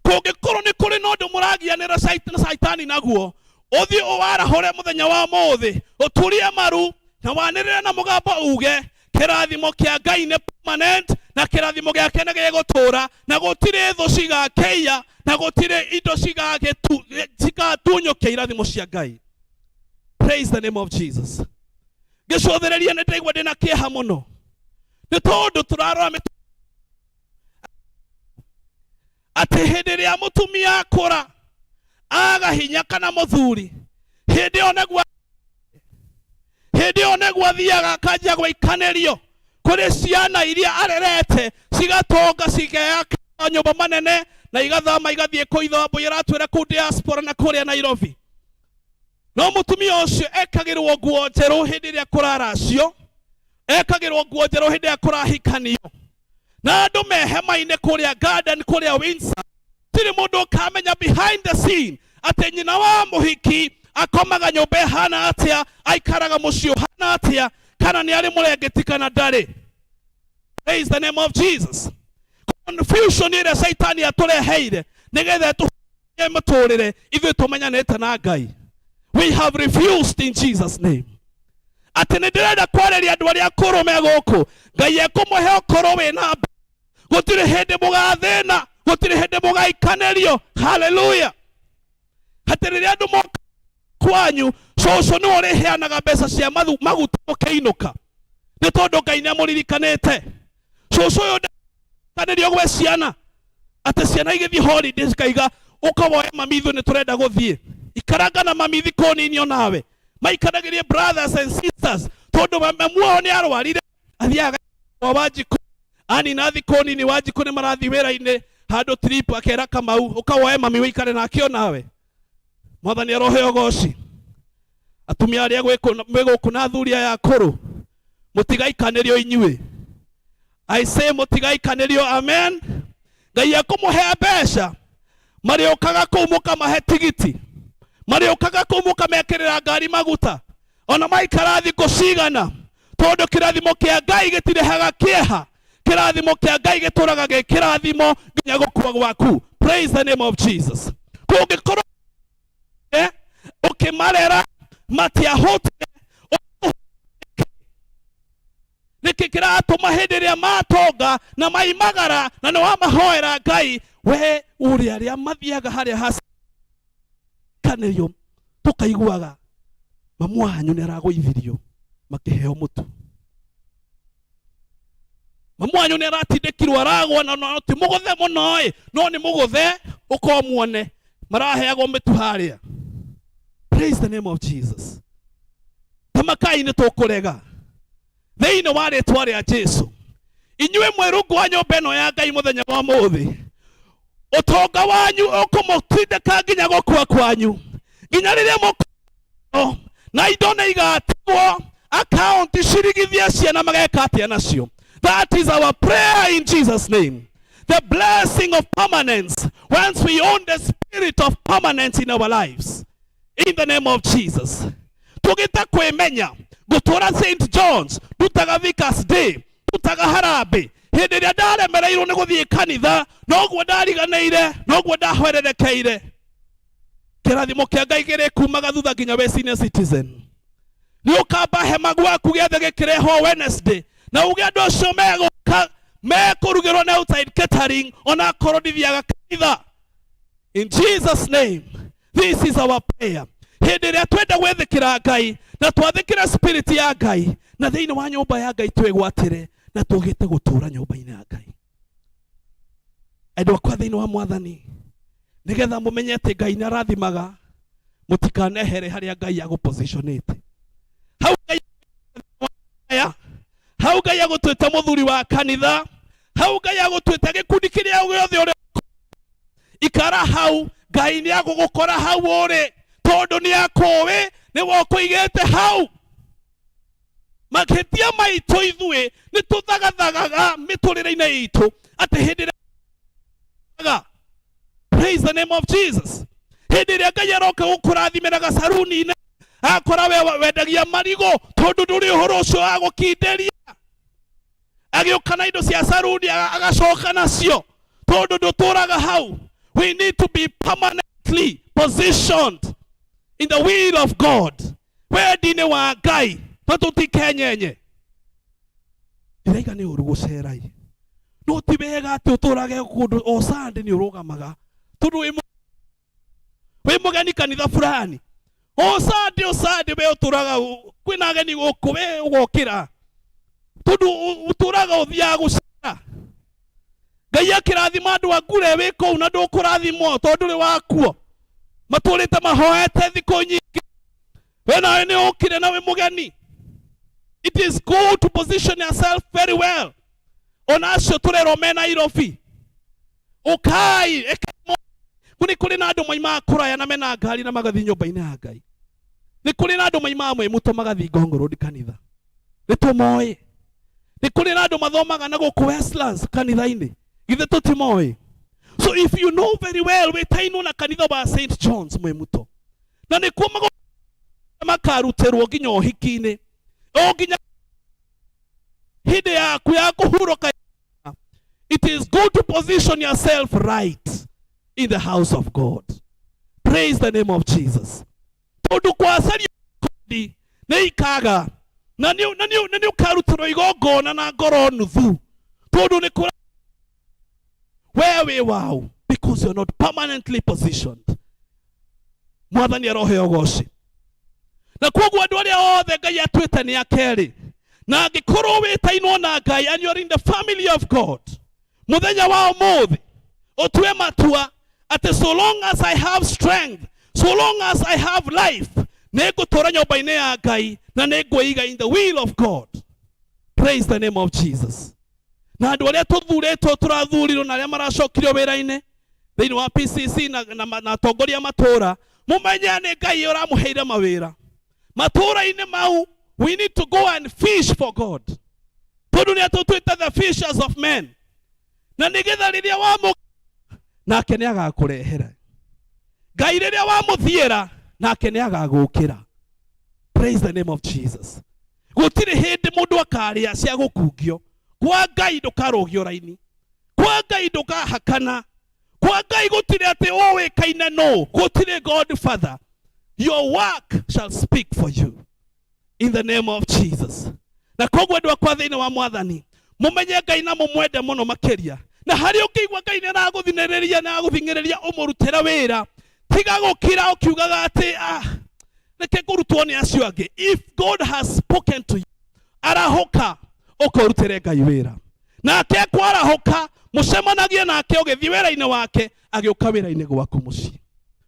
kũngĩkorwo nĩ kũrĩ na ũndũ mũragianĩra na Caitani naguo, ũthiĩ ũwarahũre mũthenya wa mũthĩ, ũturie maru na wanĩrĩre na mũgambo uge kĩrathimo kĩa Ngai nĩ permanent, na kĩrathimo gĩake nĩ gĩgũtũũra, na gũtirĩ thũ cigakĩiya, na gũtirĩ indo cigatunyũkia irathimo cia Ngai. Praise the name of Jesus. Ngĩcũthĩrĩria nĩ ndaigua ndĩna kĩeha mũno, nĩ tondũ tũrarora atĩ hĩndĩ ĩrĩa mũtumia akũra aga hinya kana mũthuri, hĩndĩ ĩyo nĩguo athiaga akanjia gwĩkanĩrio kũrĩ ciana iria arerete, cigatonga, cigeyaka nyũmba manene na igathama igathiĩ kũitho mbũi ĩratwĩra kũu diaspora na kũrĩa Nairobi. No mũtumia ũcio ekagĩrwo nguo njerũ hĩndĩ ĩrĩa kũraracio, ekagĩrwo nguo njerũ hĩndĩ ĩrĩa kũrahikanio, na andũ me hema-inĩ kũrĩa garden, kũrĩa Windsor, tirĩ mũndũ ũkamenya behind the scene atĩ nyina wa mũhiki akomaga nyũmba ĩhana atĩa, aikaraga mũciĩ ũhana atĩa, kana nĩ arĩ mũrengeti kana ndarĩ. Praise the name of Jesus. Confusion ĩrĩa Caitani atũreheire nĩgetha ĩtũhe mũtũrĩre ithuĩ tũmenyanĩte na Ngai, we have refused in Jesus' name. Atĩ nĩ ndĩrenda kwarĩria andũ arĩa akũrũ me gũkũ. Ngai ekũmũhe ũkũrũ wĩna gũtirĩ hĩndĩ mũgathĩna, gũtirĩ hĩndĩ mũgaikanĩrio. Haleluya. Atĩ rĩrĩa andũ moka kwanyu, cũcũ nĩwe ũrĩheanaga mbeca cia maguta mũkĩinũka, nĩ tondũ Ngai nĩ amũririkanĩte. Cũcũ ũyũ ndakanĩrio gwĩ ciana atĩ ciana igĩthiĩ holiday cikaiga, "Ũka woe mami, ithuĩ nĩ tũrenda gũthiĩ." Ikaranga na mami thikũ nini onawe maikaragĩrie brothers and sisters, tondũ mamu wao nĩ arwarire, athiaga kwa Wanjikũ, anina thikũ nini Wanjikũ nĩ marathiĩ wĩra-inĩ handũ trip, akera Kamau, "Ũka woe mami wĩikare nake onawe." Mwathani arohe ũgoci. Atumia arĩa mwĩ gũkũ na athuri aya akũrũ, mũtigaikanĩrio inyuĩ. I say mũtigaikanĩrio. Amen. Ngai ekũmũhe mbeca, marĩũkaga kũu mũkamahe tigiti, marĩũkaga kũu mũkamekĩrĩra ngari maguta, ona maikara thikũ cigana, tondũ kĩrathimo kĩa Ngai gĩtirehaga kĩeha. Kĩrathimo kĩa Ngai gĩtũraga gĩ kĩrathimo nginya gũkua gwaku. Praise the name of Jesus. Kũngĩkorwo ũkĩmarera matiahũtire, nĩkĩ kĩratũma hĩndĩ ĩrĩa matonga na maimagara na nĩ wamahoera Ngai, we ũrĩ arĩa mathiaga harĩa hacanĩrio, tũkaiguaga mamu wanyu nĩ aragũithirio makĩheo mũtu, mamu wanyu nĩ aratindĩkirwo aragwa, na no ti mũgũthe mũno ĩ, no nĩ mũgũthe ũkorwo muone maraheagwo mĩtu harĩa. Praise the name of Jesus. Tamakai, nĩ tũkũrega thĩinĩ wa rĩtwa rĩa Jesu. Inyuĩ mwĩ rungu wa nyũmba ĩno ya Ngai mũthenya wa mũthĩ, ũtonga wanyu ũkũmũtindĩka nginya gũkua kwanyu, nginya rĩrĩa mũkũ na indo nĩ igatigwo akaunti cirigithie ciana mageka atĩa nacio. That is our prayer in Jesus' name. The blessing of permanence, once we own the spirit of permanence in our lives, in the name of Jesus. Tũgĩte kwĩmenya ngũtũra St Johns, ndutaga Vicars Day, ndutaga harambĩ. Hĩndĩ ĩrĩa ndaremereirwo nĩ gũthiĩ kanitha, noguo ndariganĩire, noguo ndahwererekeire. Kĩrathimo kĩa Ngai kĩrĩkumaga thutha nginya wĩ senior citizen. Nĩ ũkamba hema gwaku gĩothe gĩkĩrehwo Wednesday na uge andũ acio megũka mekũrugĩrwo na outside catering, ona akorwo ndithiaga kanitha. In Jesus' name, this is our prayer. Hĩndĩ ĩrĩa twenda gwĩthĩkĩra Ngai na twathĩkĩra spirit ya Ngai na thĩinĩ wa nyũmba ya Ngai, twĩgwatĩre na tũgĩte gũtũũra nyũmba-inĩ ya Ngai. Andũ akwa thĩinĩ wa Mwathani, nĩgetha mũmenye atĩ Ngai nĩ arathimaga, mũtikanehere harĩa Ngai agũpositionĩte hau. Ngai aya hau Ngai agũtuĩte mũthuri wa kanitha, hau Ngai agũtuĩte gĩkundi kĩrĩa gĩothe ũrĩ, ikara hau. Ngai nĩ agũgũkora hau ũrĩ, tondũ nĩ akũĩ nĩwe ũkũigĩte hau. Mahĩtia maitũ ithuĩ nĩ tũthagathagaga mĩtũrĩre-inĩ itũ atĩ hĩndĩ ĩrĩa, praise the name of Jesus, hĩndĩ ĩrĩa Ngai aroka gũkũrathimĩra gacaruni-inĩ, akora we wendagia marigũ tondũ ndũrĩ ũhoro ũcio wa gũkindĩria, agĩũka na indo cia saruni agacoka nacio tondũ ndũtũraga hau. We need to be permanently positioned in the will of God, wendi-inĩ wa Ngai, na tũtikenyenye. Ndĩraiga nĩ ũru gũcerai, no ti wega atĩ ũtũrage kũndũ o Sunday nĩ ũrũgamaga tondũ wĩ mũgeni kanitha fulani o Sunday, o Sunday we ũtũraga kwĩna ageni gũkũ, we ũgokĩra tondũ ũtũraga ũthiaga gũcera. Ngai akĩrathima andũ a ngure wĩ kũu na ndũkũrathimwo tondũ ndũrĩ wakuo, matũrĩte mahoete thikũ nyingĩ, we nawe nĩ ũkire na wĩ mũgeni. It is good to position yourself very well. Ona acio tũrerwo me Nairobi, ũkai nĩ kũrĩ na andũ maimaga kũraya na mena ngari na magathiĩ nyũmba-inĩ ya Ngai. Nĩ kũrĩ na andũ maimaga Mwĩmuto magathiĩ Ngong Road kanitha, nĩ tũmoĩ. Nĩ kũrĩ na andũ mathomaga na gũkũ Westlands kanitha-inĩ, githĩ tũtimoĩ? So if you know very well wĩtainwo na kanitha wa St John's Mwĩmuto na nĩkuo makarutĩrwo nginya ũhiki-inĩ o nginya hĩndĩ yaku ya kũhurũka, it is good to position yourself right in the house of God. Praise the name of Jesus. Tondũ kwacaria kodi nĩ ikaga na nĩ ũkarutĩrwo igongona na ngoro nuthu tondũ nĩ kũra we wĩ wau, because you're not permanently positioned. Mwathani aroheo goci. Na koguo andũ arĩa othe Ngai atuĩte nĩ akerĩ, na angĩkorwo wĩtainwo na Ngai and you're in the family of God, mũthenya wa ũmũthĩ ũtue matua atĩ so long as I have strength, so long as I have life, nĩ ngũtũra nyũmba-inĩ ya Ngai na nĩ ngwĩiga in the will of God. Praise the name of Jesus. Na andũ arĩa tũthurĩtwo, tũrathurirwo na arĩa maracokirio wĩra-inĩ thĩinĩ wa PCC na atongoria matũra, mũmenye nĩ Ngai ũramũheire mawĩra matũra-inĩ mau. We need to go and fish for God tondũ nĩ atũtuĩte the fishers of men, na nĩgetha rĩrĩa wamũ nake nĩ agakũrehera Ngai, rĩrĩa wamũthiĩra nake nĩ agagũkĩra. Praise the name of Jesus. Gũtirĩ hĩndĩ mũndũ akarĩa cia gũkungio kwa Ngai. Ndũkarũgio raini kwa Ngai, ndũkahakana kwa Ngai, gũtirĩ atĩ ũwĩkaine no gũtirĩ godfather. Your work shall speak for you in the name of Jesus. Na koguo andũ akwa thĩinĩ wa Mwathani, mũmenye Ngai na mũmwende mũno makĩria, na harĩa ũngĩigua Ngai nĩ aragũthinĩrĩria na agũthing'ĩrĩria ũmũrutĩre wĩra, tiga gũkira ũkiugaga atĩ, "Ah, reke ngũrutwo nĩ acio angĩ." If God has spoken to you, arahũka ũkorutĩre Ngai wĩra. Nake akwarahũka, mũcemanagie nake ũgĩthiĩ wĩra-inĩ wake, agĩũka wĩra-inĩ gwaku mũciĩ.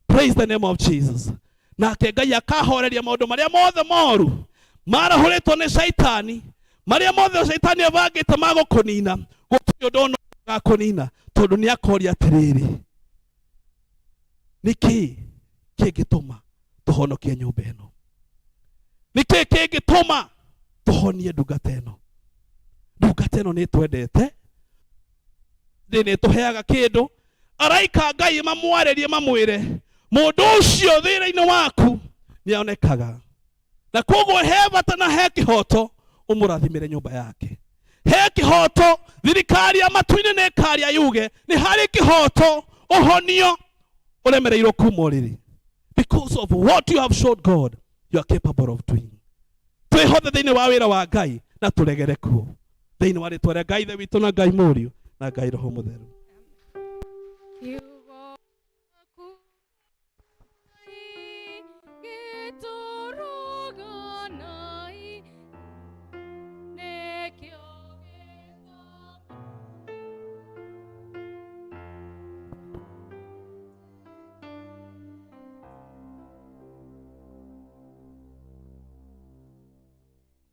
Praise the name of Jesus. Nake Ngai akahoreria maũndũ marĩa mothe moru marahũrĩtwo nĩ Shaitani, marĩa mothe Shaitani abangĩte ma gũkũnina. Gũtirĩ ũndũ ona ũgakũnina tondũ nĩ akoria atĩrĩrĩ, nĩkĩ kĩngĩtũma tũhonokie nyũmba ĩno? Nĩkĩ kĩngĩtũma tũhonie ndungata ĩno? Ndungata ĩno nĩ twendete, thĩ nĩ tũheaga kĩndũ. Araika Ngai mamwarĩrie, mamwĩre mũndũ ũcio thĩra-inĩ waku nĩ onekaga, na koguo he bata na he kĩhoto ũmũrathimĩre nyũmba yake. He kĩhoto thirikari ya matu-inĩ nĩ ĩkaria yuge nĩ harĩ kĩhoto ũhonio ũremereirwo kuma ũrĩrĩ because of what you have showed God you are capable of doing. Twĩhothe thĩinĩ wa wĩra wa Ngai na tũregere kuo thĩinĩ wa rĩtwa rĩa Ngai Ithe witũ na Ngai Mũriũ na Ngai Roho Mũtheru. Kiugo gĩaku gĩtũũraga nai nĩkĩo gĩtũmaga.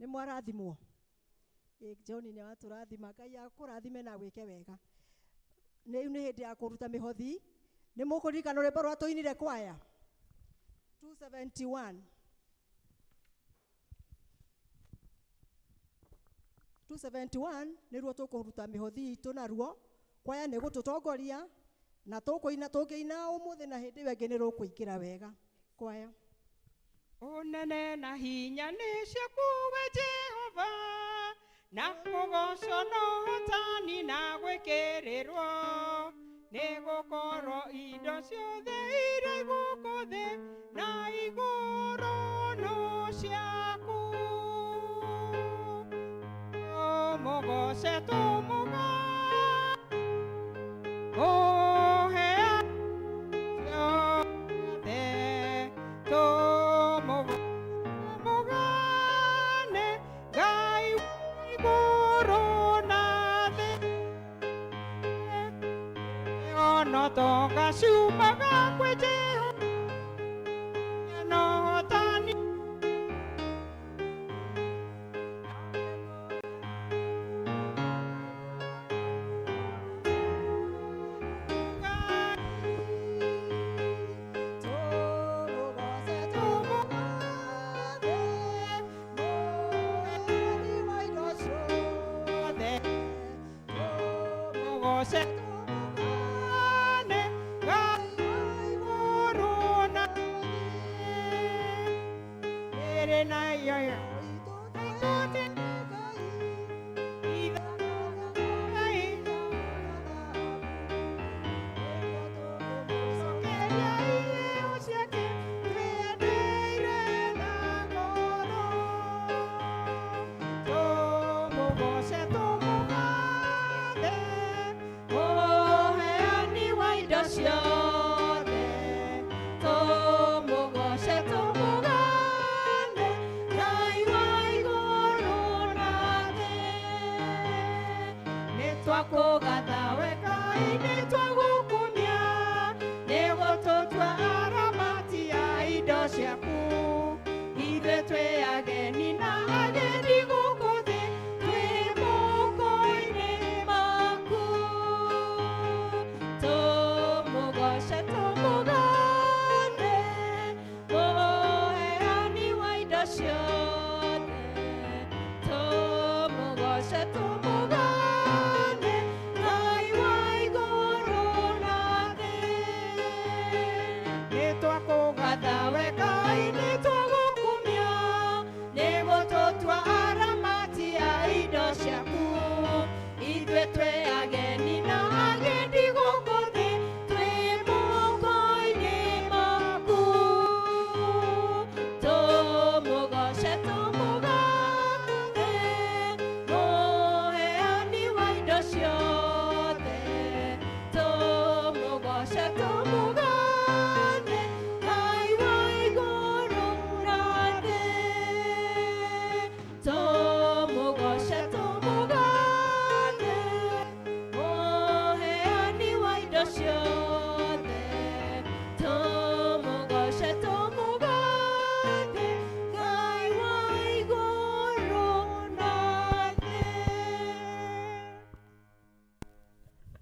Nĩ mwarathimwo. Ĩ, John nĩ watũrathima. Ngai akũrathime na gwĩke wega. Rĩu nĩ hĩndĩ ya kũruta mĩhothi. Nĩ mũkũririkana rwĩmbo rwa tũinire kwaya 271. 271 nĩruo tũkũruta mĩhothi itũ naruo kwaya nĩ gũtũtongoria na tũkũina tũngĩina ũmũthĩ na hĩndĩ ĩyo ĩngĩ nĩ rũkũingĩra wega kwaya. Unene na hinya nĩ ciaku we Jehova, na kũgocwo na ũhotani na gwĩkĩrĩrwo, nĩ gũkorwo indo ciothe iria gũkũ thĩ na igũrũ no ciaku. Tũmũgoce tũmũga ciothe, tũmũgane Ngai wa igũrũ na thĩ. Ono tonga ciumaga kwĩ Jehova na ũhotani.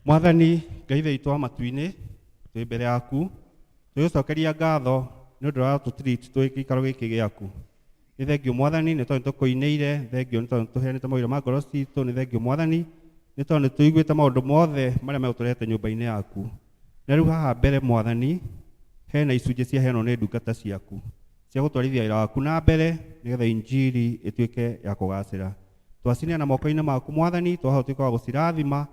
Mwathani Ngai witũ wa matu-inĩ, twĩ mbere yaku twĩgũcokeria ngatho nĩ ũndũ wa gũtũtreat twĩ gĩikaro gĩkĩ gĩaku. Nĩ thengio Mwathani nĩ tondũ nĩtũkũinĩire, thengio nĩ tondũ nĩtũheanĩte mawĩra ma ngoro citũ, nĩ thengio Mwathani nĩ tondũ nĩtũiguĩte maũndũ mothe marĩa megũtũrehete nyũmba-inĩ yaku. Na rĩu haha mbere Mwathani hena icunjĩ ciaheanwo nĩ ndungata ciaku cia gũtwarithia wĩra waku na mbere nĩgetha injiri ĩtuĩke ya kũgacĩra. Twacineana moko-inĩ maku Mwathani, twahota tuĩke wa gũcirathima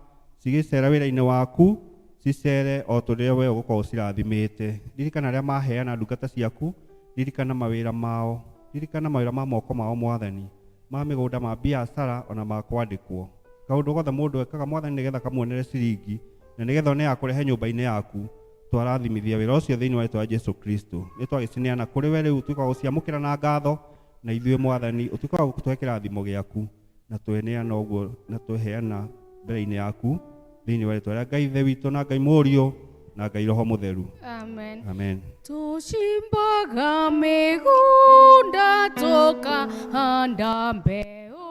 cigĩcera wĩra-inĩ waku, cicere o tũrĩa we ũgũkorwo ũcirathimĩte. Ririkana arĩa maheana ndungata ciaku, ririkana mawĩra mao, ririkana mawĩra ma moko mao Mwathani, ma mĩgũnda, ma biacara ona ma kwandĩkwo. Kaũndũ gothe mũndũ ekaga Mwathani nĩgetha kamuonere ciringi na nĩgetha one ya kũrehe nyũmba-inĩ yaku, twarathimithia wĩra ũcio thĩinĩ wa rĩĩtwa rĩa Jesũ Kristo. Nĩ twagĩcineana kũrĩ we rĩu tuĩka wa gũciamũkĩra na ngatho, na ithuĩ Mwathani ũtuĩke wa gũtũhe kĩrathimo gĩaku, na tweneana ũguo na tweheana mbere-inĩ yaku thĩinĩ wa rĩĩtwa rĩa Ngai Ithe witũ na Ngai Mũriũ na Ngai Roho Mũtheru. Amen. Amen. Tuchimbaga mĩgũnda tũkahanda mbeũ,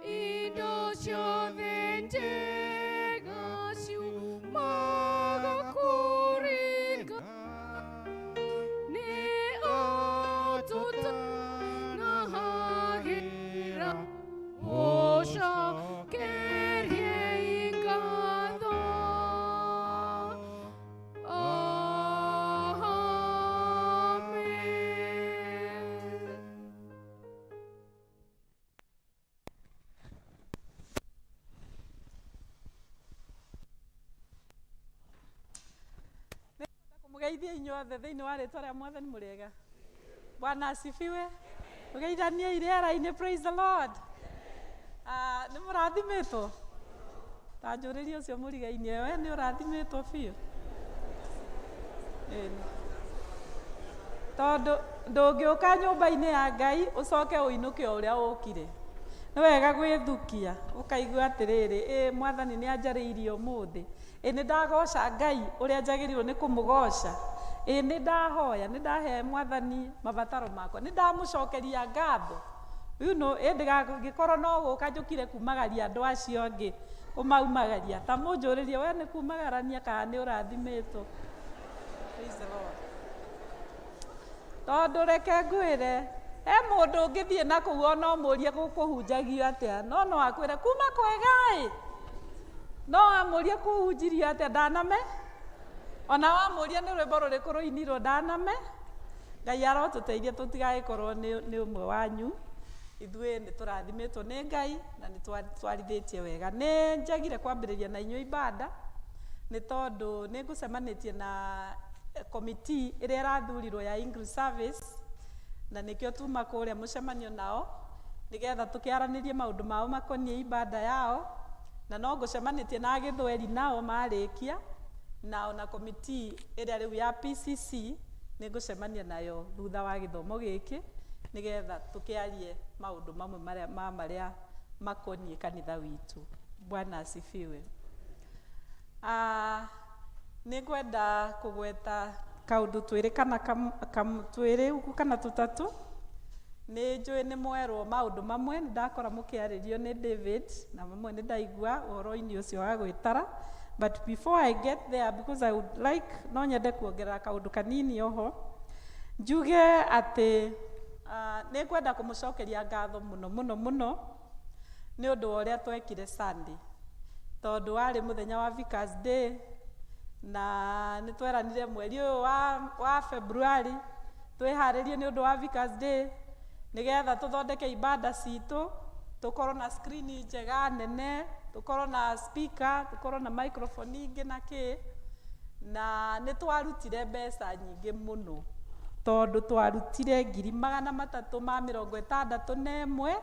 indo ciothe njega ciumaga kũrĩ Ngai. Nĩ atũtanahagĩra Ndĩmũgeithie inyuothe thĩinĩ wa rĩtwa rĩa Mwathani. Mũrĩega? Bwana asifiwe. Mũgeithaniei rĩera-inĩ. Praise the Lord. Ah, nĩ mũrathimĩtwo? Ta njũrĩrie ũcio mũrigainie, we nĩ ũrathimĩtwo biũ? Ĩni. Tondũ ndũngĩũka nyũmba-inĩ ya Ngai ũcoke ũinũke o ũrĩa ũkire. Nĩ wega gwĩthukia ũkaigua atĩrĩrĩ, ĩ Mwathani nĩ anjarĩirie ũmũthĩ, ĩ nĩ ndagoca Ngai ũrĩa njagĩrĩirwo nĩ kũmũgoca, ĩ nĩ ndahoya, nĩ ndahe Mwathani mabataro makwa, nĩ ndamũcokeria ngatho. Ĩ ndĩgagĩkorwo no gũka njũkire kumagaria andũ acio angĩ, kũmaumagaria. Ta mũnjũrĩrie, we nĩ kumagarania kana nĩ ũrathimĩtwo? Praise the Lord. Tondũ reke ngwĩre, he mũndũ ũngĩthiĩ na kũu ona ũmũrie gũkũhunjagio atĩa, no no akwĩre kuma kwega ĩ, no amũrie kũhunjirio atĩa ndaname, ona wamũria nĩ rwĩmbo rũrĩkũ rũinirwo ndaname. Ngai arotũteithia tũtigagĩkorwo nĩ ũmwe wanyu. Ithuĩ nĩ tũrathimĩtwo nĩ Ngai na nĩ twarithĩtie wega. Nĩ njagire kwambĩrĩria na inyuĩ ibada nĩ tondũ nĩ ngũcemanĩtie na komiti ĩrĩa ĩrathurirwo ya English service, na nĩkĩo tuma kũrĩa mũcemanio nao nĩgetha tũkĩaranĩrie maũndũ mao makoniĩ ibada yao, na no ngũcemanĩtie na Gĩthweri nao marĩkia, na ona komiti ĩrĩa rĩu ya PCC nĩ ngũcemania nayo thutha wa gĩthomo gĩkĩ nĩgetha tũkĩarie maũndũ mamwe marĩa ma marĩa makoniĩ kanitha witũ. Bwana asifiwe. Nĩ ngwenda kũgweta kaũndũ twĩrĩ kana twĩrĩ ũguo kana tũtatũ. Nĩ njũĩ nĩ mwerwo maũndũ mamwe, nĩ ndakora mũkĩarĩrio nĩ David, na mamwe nĩ ndaigua ũhoro-inĩ ũcio wa gwĩtara. But before I get there, because I would like, no nyende kuongerera kaũndũ kanini oho, njuge atĩ nĩ ngwenda kũmũcokeria ngatho mũno mũno mũno nĩ ũndũ wa ũrĩa twekire Sunday, tondũ warĩ mũthenya wa Vicars Day, na nĩ tweranire mweri ũyũ wa February twĩharĩrie nĩ ũndũ wa Vicars Day nĩgetha tũthondeke ibada citũ, tũkorwo na screen njega nene, tũkorwo na speaker, tũkorwo na microphone ingĩ na kĩ, na nĩ twarutire mbeca nyingĩ mũno, tondũ twarutire 361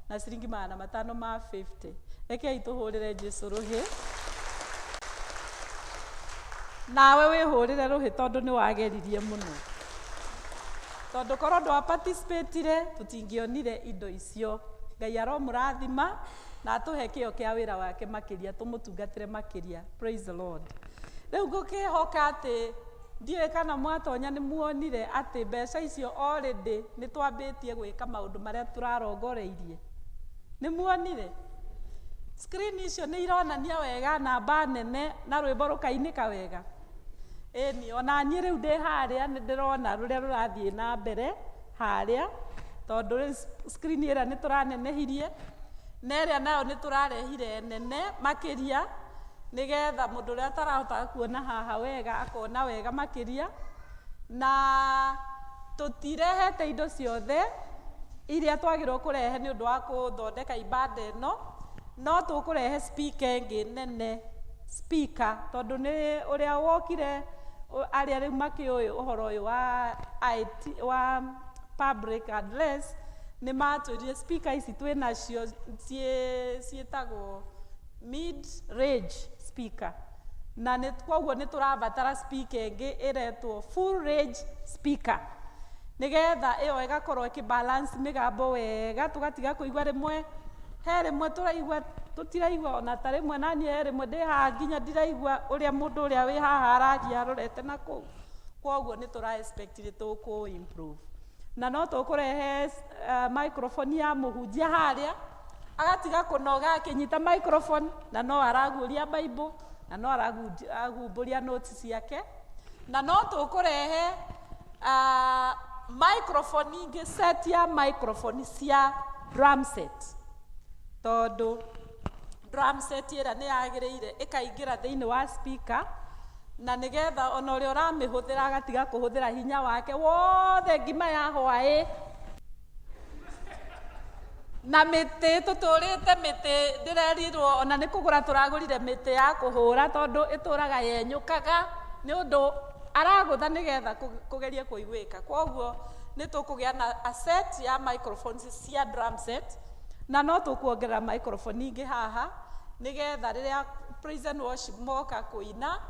na ciringi 550. Rekei tũhũrĩre Jesũ rũhĩ. Nawe wĩhũrĩre rũhĩ tondũ nĩ wageririe mũno. Tondũ korwo ndwa participatire tũtingĩonire indo icio. Ngai aromũrathima na atũhe kĩo kĩa wĩra wake makĩria, tũmũtungatĩre makĩria. Praise the Lord. Rĩu ngũkĩhoka atĩ ndiũĩ kana mwatonya nĩ muonire atĩ mbeca icio already nĩ twambĩtie gwĩka maũndũ marĩa tũrarongoreirie. Nĩ muonire? Screen icio nĩ ironania wega, namba nene na rwĩmbo rũkainĩka wega. Ĩni, ona niĩ rĩu ndĩ harĩa nĩ ndĩrona rũrĩa rũrathiĩ na mbere harĩa, tondũ rĩu screen ĩrĩa nĩ tũranenehirie, na ĩrĩa nayo nĩ tũrarehire nene makĩria, nĩgetha mũndũ ũrĩa atarahotaga kuona haha wega akona wega makĩria. Na tũtirehete indo ciothe iria twagĩrĩirwo kũrehe nĩ ũndũ wa kũthondeka ibada ĩno, no tũkũrehe speaker ĩngĩ nene, speaker, tondũ nĩ ũrĩa wokire arĩa rĩu makĩũĩ ũhoro ũyũ wa IT, wa public address, nĩ matwĩrire speaker ici twĩnacio ciĩtagwo mid range speaker, na nĩ koguo nĩ tũrabatara speaker ĩngĩ ĩretwo full range speaker, nĩgetha ĩyo ĩgakorwo ĩkĩ balance mĩgambo wega, tũgatiga kũigua rĩmwe he rĩmwe tũraigua tũtiraigua ona ta rĩmwe, na niĩ he rĩmwe ndĩ haha nginya ndiraigua ũrĩa mũndũ ũrĩa wĩ haha araria arorete na kũu. Koguo nĩ tũra expect nĩ tũkũ improve, na no tũkũrehe microphone ya mũhunjia harĩa agatiga kũnoga akĩnyita microphone, na no araguũria Bible na no aragumbũria notes ciake, na no tũkũrehe microphone ingĩ, set ya microphone cia drum set, tondũ drum set ĩrĩa nĩ yagĩrĩire ĩkaingĩra thĩinĩ wa speaker, na nĩgetha ona ũrĩa ũramĩhũthĩra agatiga kũhũthĩra hinya wake wothe ngima ya hwaĩ. Na mĩtĩ tũtũrĩte mĩtĩ ndĩrerirwo ona nĩ kũgũra tũragũrire mĩtĩ ya kũhũra, tondũ ĩtũraga yenyũkaga nĩ ũndũ Aragũtha nĩgetha kũgeria kũiguĩka. Kwoguo nĩ tũkũgĩa na a set ya microphones cia drum set, na no tũkuongerera microphone ingĩ haha nĩgetha rĩrĩa praise and worship moka kũina,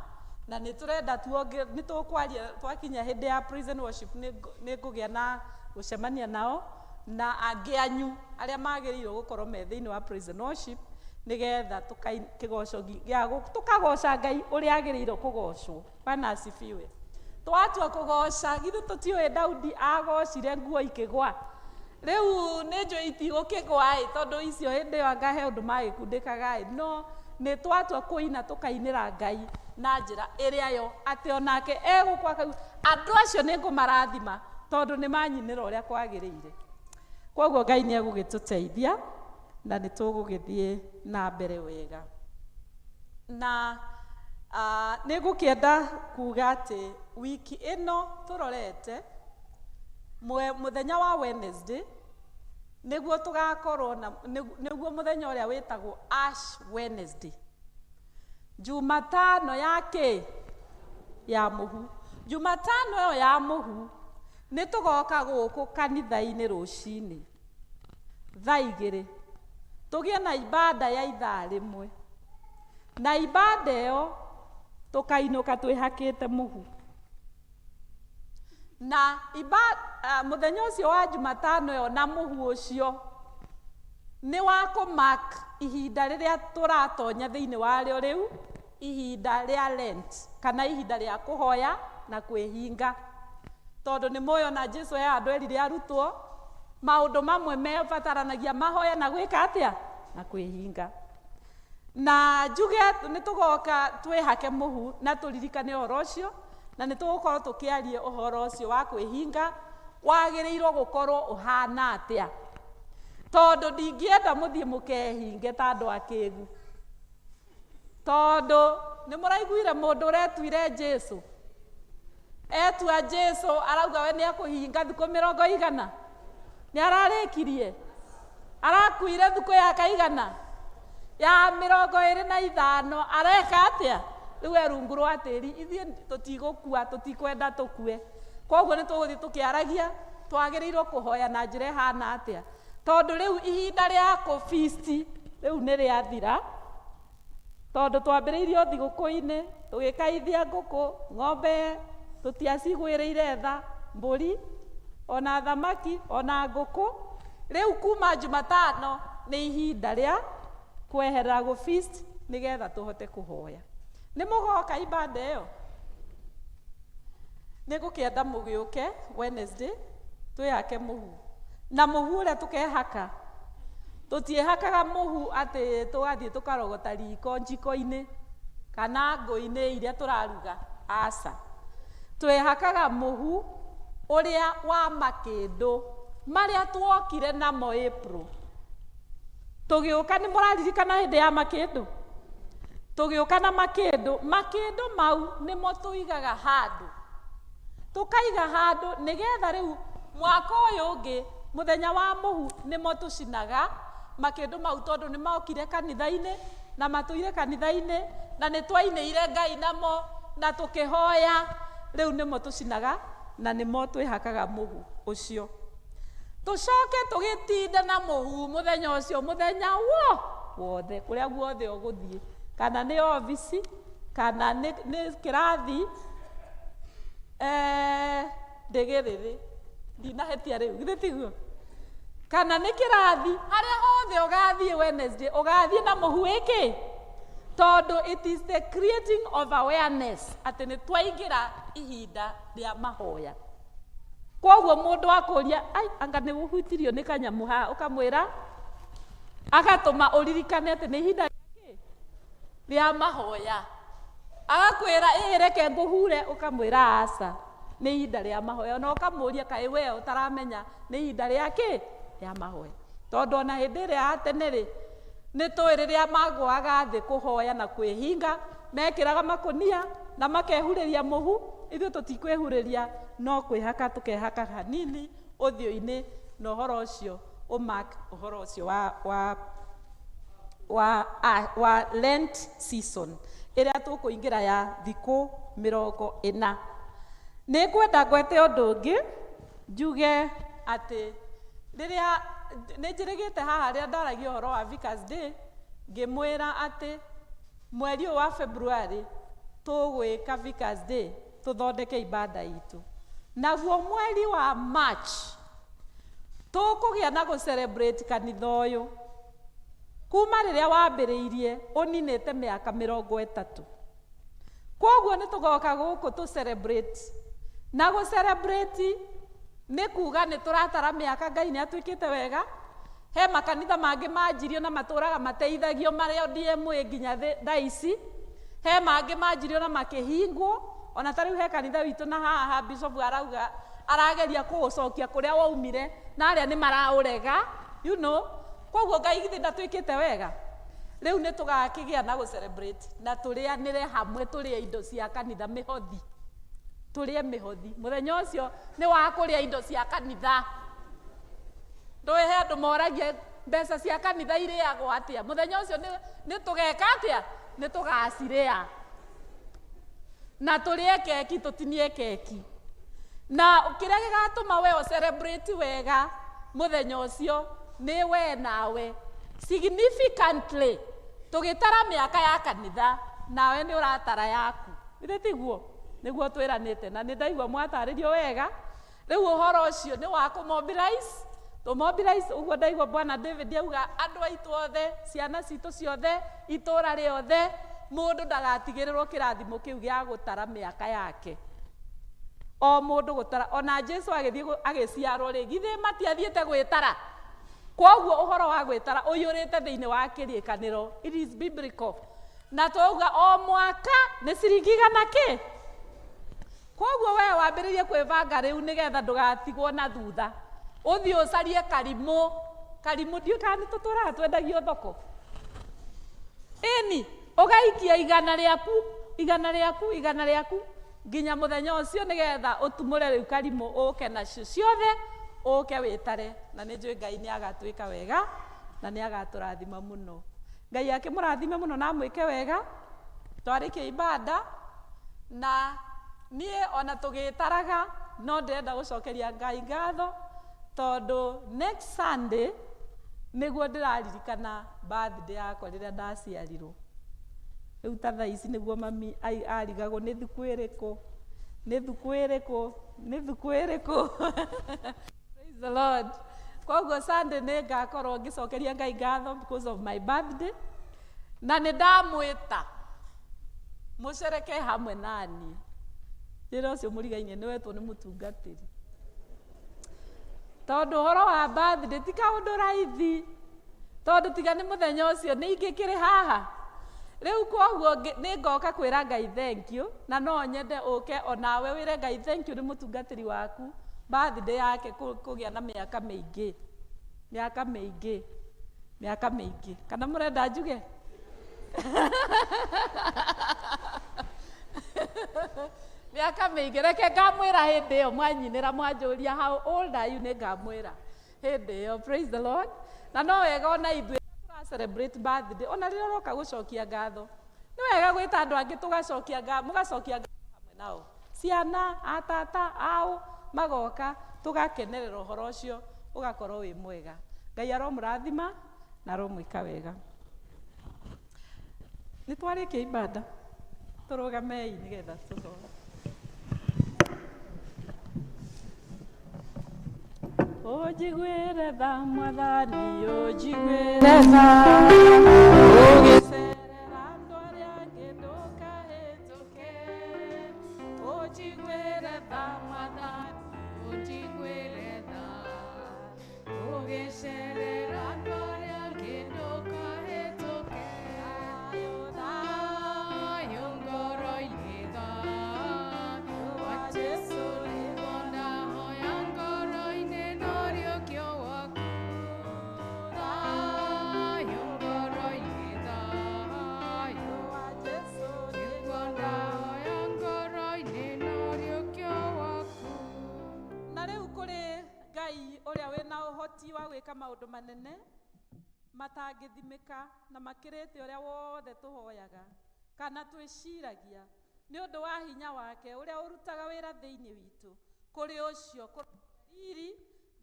na nĩ tũrenda tuonge, nĩ tũkwaria twakinya hĩndĩ ya praise and worship, nĩ ngũgĩa na gũcemania nao na angĩ anyu arĩa magĩrĩirwo gũkorwo me thĩinĩ wa praise and worship, nĩgetha kĩgoco gĩa tũkagoca Ngai ũrĩa agĩrĩirwo kũgocwo. Bwana asifiwe. Twatua kũgoca, githĩ tũtiũĩ Daudi agocire nguo ikĩgwa? Rĩu nĩ njũĩ itigũkĩgwa ĩ, tondũ icio hĩndĩ ĩyo anga he ũndũ magĩkundĩkaga ĩ, no nĩ twatua kũina tũkainĩra Ngai na njĩra ĩrĩa yo atĩ onake egũkwa akauga andũ acio nĩ ngũmarathima tondũ nĩ manyinĩra ũrĩa kwagĩrĩire. Kwoguo Ngai nĩ egũgĩtũteithia na nĩ tũgũgĩthiĩ na mbere wega. Na nĩ ngũkĩenda kuga atĩ wiki ĩno tũrorete mũthenya wa Wednesday nĩguo tũgakorwo na nĩguo mũthenya ũrĩa wĩtagwo Ash Wednesday. Jumatano ya kĩ? Ya mũhu. Jumatano ĩyo ya mũhu nĩ tũgoka gũkũ kanitha-inĩ rũcinĩ thaa igĩrĩ, tũgĩe na ibada ya ithaa rĩmwe, na ibada ĩyo tũkainũka twĩhakĩte mũhu. Na mũthenya ũcio wa Jumatano ĩyo na mũhu ũcio nĩ wa kũmark ihinda rĩrĩa tũratonya thĩinĩ warĩo rĩu, ihinda rĩa Lent kana ihinda rĩa kũhoya na kwĩhinga, tondũ nĩ mũĩ ona Jesu he andũ erire arutwo maũndũ mamwe mebataranagia mahoya na gwĩka atĩa? Na kwĩhinga. Na njuge nĩ tũgoka twĩhake mũhu na tũririkane ũhoro ũcio, na nĩ tũgũkorwo tũkĩaria ũhoro ũcio wa kwĩhinga wagĩrĩirwo gũkorwo ũhana atĩa, tondũ ndingĩenda mũthiĩ mũkehinge ta andũ akĩgu, tondũ nĩ mũraiguire mũndũ ũretuire Jesu, etua Jesu arauga we nĩ ekũhinga thikũ 100, nĩ ararĩkirie, arakuire thikũ ya kaigana ya 25, areka atĩa? Rĩu e rungu rwa tĩri, ithuĩ tũtigũkua, tũtikwenda tũkue. Koguo nĩ tũgũthiĩ tũkĩaragia twagĩrĩirwo kũhoya na njĩra ĩhana atĩa, tondũ rĩu ihinda rĩa kũbisti rĩu nĩ rĩathira, tondũ twambĩrĩirie thigũkũ-inĩ tũgĩkaithia ngũkũ, ng'ombe tũtiacigwĩrĩire tha, mbũri ona thamaki ona ngũkũ. Rĩu kuma Jumatano nĩ ihinda rĩa kweherera gũfeast nĩgetha tũhote kũhoya. Nĩ mũgoka ibada ĩyo? Nĩ ngũkĩenda mũgĩũke Wednesday twĩhake mũhu, na mũhu ũrĩa tũkehaka, tũtiĩhakaga mũhu atĩ tũgathiĩ tũkarogota riko njiko-inĩ kana ngũ-inĩ iria tũraruga, aca. Twĩhakaga mũhu ũrĩa wa makĩndũ marĩa tuokire namo April. Tũgĩũka, nĩ mũraririkana hĩndĩ ya makĩndũ? Tũgĩũka na makĩndũ, makĩndũ mau nĩmo tũigaga handũ, tũkaiga handũ nĩgetha rĩu mwaka ũyũ ũngĩ mũthenya wa mũhu nĩmo tũcinaga makĩndũ mau, tondũ nĩ mokire kanitha-inĩ na matũire kanitha-inĩ na nĩ twainĩire Ngai namo na tũkĩhoya. Rĩu nĩmo tũcinaga na nĩmo twĩhakaga mũhu ũcio. Tũcoke tũgĩtinda na mũhu mũthenya ũcio, mũthenya wo wothe, kũrĩa guothe ũgũthiĩ, kana nĩ obici kana nĩ kĩrathi, ndĩgĩrĩrĩ ndinahĩtia rĩu, githĩ tiguo? Kana nĩ kĩrathi, harĩa hothe ũgathiĩ Wednesday ũgathiĩ na mũhu ĩkĩ, tondũ it is the creating of awareness atĩ nĩ twaingĩra ihinda rĩa mahoya. Koguo mũndũ akũria, ai anga nĩ ũhutirio nĩ kanyamũ haha, ũkamwĩra, agatũma ũririkane atĩ nĩ ihinda rĩa mahoya. Agakwĩra ĩ reke ngũhure, ũkamwĩra aca, nĩ ihinda rĩa mahoya. Na ũkamũria kaĩ we ũtaramenya nĩ ihinda rĩa kĩ? Rĩa mahoya. Tondũ ona hĩndĩ ĩrĩa ya tene rĩ, nĩ tũĩ rĩrĩa magũaga thĩ kũhoya na kwĩhinga, mekĩraga makũnia na makehurĩria mũhu. Ithuĩ tũtikwĩhurĩria, no kwĩhaka tũkehaka hanini ũthiũ-inĩ, na ũhoro ũcio ũmark ũhoro ũcio wa Lent season ĩrĩa tũkũingĩra ya thikũ 40. Nĩ ngwenda ngwete ũndũ ũngĩ njuge atĩ rĩrĩa nĩ njĩrĩgĩte haha rĩrĩa ndaragia ũhoro wa Vicars Day, ngĩmwĩra atĩ mweri ũyũ wa February tũgwĩka Vicars Day, tũthondeke ibada itũ. Naguo mweri wa March tũkũgĩa na gũ celebrate kanitha ũyũ kuma rĩrĩa wambĩrĩirie ũninĩte mĩaka 30. Koguo nĩ tũgoka gũkũ tũ celebrate, na gũ celebrate nĩ kuga nĩ tũratara mĩaka. Ngai nĩ atuĩkĩte wega. He makanitha mangĩ manjirio na matũraga mateithagio marĩa o DMA nginya thaa ici. He mangĩ manjirio na makĩhingwo, ona ta rĩu he kanitha witũ na haha bishop arauga arageria kũũcokia kũrĩa waumire, na arĩa nĩ maraũrega, you know. Koguo Ngai githĩ ndatwĩkĩte wega. Rĩu nĩ tũgakĩgĩa na gũ celebrate na tũrĩanĩre hamwe, tũrĩe indo cia kanitha, mĩhothi, tũrĩe mĩhothi. Mũthenya ũcio nĩ wa kũrĩa indo cia kanitha. Ndũĩ he andũ moragia mbeca cia kanitha irĩagwo atĩa. Mũthenya ũcio nĩ tũgeka atĩa? Nĩ tũgacirĩa na tũrĩe keki, tũtinie keki. Na kĩrĩa gĩgatũma we ũ celebrate wega mũthenya ũcio nĩ we nawe significantly tũgĩtara mĩaka ya kanitha, nawe nĩ ũratara yaku. Githĩ tiguo? Nĩguo twĩranĩte, na nĩ ndaigua mwatarĩrio wega. Rĩu ũhoro ũcio nĩ wa kũ mobilize, tũ mobilize ũguo ndaigua Bwana David auga andũ aitũ othe, ciana citũ ciothe, itũra rĩothe, mũndũ ndagatigĩrĩrwo kĩrathimo kĩu gĩa gũtara mĩaka yake. O mũndũ gũtara. Ona Jesu agĩthiĩ agĩciarwo rĩ, githĩ matiathiĩte gwĩtara? Koguo ũhoro wa gwĩtara ũiyũrĩte thĩinĩ wa kĩrĩkanĩro. It is biblical. Na twauga o mwaka nĩ ciringi igana kĩ. Koguo we wambĩrĩrie kwĩbanga rĩu nĩgetha ndũgatigwo na thutha. Ũthiĩ ũcarie karimũ. Karimũ ndiũĩ kana nĩ tũtũraga twendagio thoko. Ĩni, ũgaikia 100 rĩaku, 100 rĩaku, 100 rĩaku nginya mũthenya ũcio, nĩgetha ũtumũre rĩu karimũ ũke nacio ciothe, ũke wĩtare. Na nĩ njũĩ Ngai nĩ agatwĩka wega na nĩ agatũrathima mũno. Ngai akĩmũrathime mũno na amwĩke wega. Twarĩkia ibada na niĩ ona tũgĩtaraga, no ndĩrenda gũcokeria Ngai ngatho tondũ next Sunday nĩguo ndĩraririkana birthday yakwa rĩrĩa ndaciarirwo. Rĩu ta thaa ici nĩguo mami arigagwo nĩ thukũ ĩrĩkũ, nĩ thukũ ĩrĩkũ, nĩ thukũ ĩrĩkũ. Praise the Lord. Koguo Sunday nĩ ngakorwo ngĩcokeria Ngai ngatho because of my birthday, na nĩ ndamwĩta mũcereke hamwe nani. Njĩra ũcio mũrigainie nĩ wetwo nĩ mũtungatĩri, tondũ ũhoro wa birthday ti kaũndũ raithi, tondũ tiga nĩ mũthenya ũcio nĩ ingĩkĩrĩ haha rĩu. Koguo nĩ ngoka kwĩra Ngai thank you, na no nyende ũke onawe wĩre Ngai thank you nĩ mũtungatĩri waku birthday yake kũgĩa na mĩaka mĩingĩ, mĩaka mĩingĩ, mĩaka mĩingĩ. Kana mũrenda njuge? Mĩaka mĩingĩ. Reke ngamwĩra hĩndĩ ĩyo mwanyinĩra, mwanjũria how old are you, nĩ ngamwĩra hĩndĩ ĩyo. Praise the Lord. Na no wega ona ithuĩ tũra celebrate birthday, ona rĩrĩa ũroka gũcokia ngatho, nĩ wega gwĩta andũ angĩ, tũgacokia ngatho, mũgacokia ngatho hamwe nao, ciana, atata ao magoka, tũgakenerera ũhoro ũcio, ũgakorwo wĩ mwega. Ngai aromũrathima na aromwĩka wega. Nĩ twarĩkia ibada, tũrũgamei nĩgetha tũthome. Ũnjiguĩre tha Mwathani, ũnjiguĩre tha, ũgĩcerera andũ arĩa angĩ ndũkahĩtũke. Ũnjiguĩre tha Mwathani, ũnjiguĩre tha, ũgĩcerera andũ arĩa angĩ ndũkahĩtũke. Thayũ ngoro-inĩ, thayũ wa Jesũ nĩguo ndahoya ngoro-inĩ, noriũkio waku. Thayũ ngoro-inĩ, thayũ wa Jesũ nĩguo ndahoya ngoro-inĩ, noriũkio waku. Na rĩu kũrĩ Ngai ũrĩa wĩna ũhoti wa gwĩka maũndũ manene matangĩthimĩka na makĩrĩte ũrĩa wothe tũhoyaga kana twĩciragia, Nĩ ũndũ wa hinya wake ũrĩa ũrutaga wĩra thĩinĩ witũ, kũrĩ ũcio riri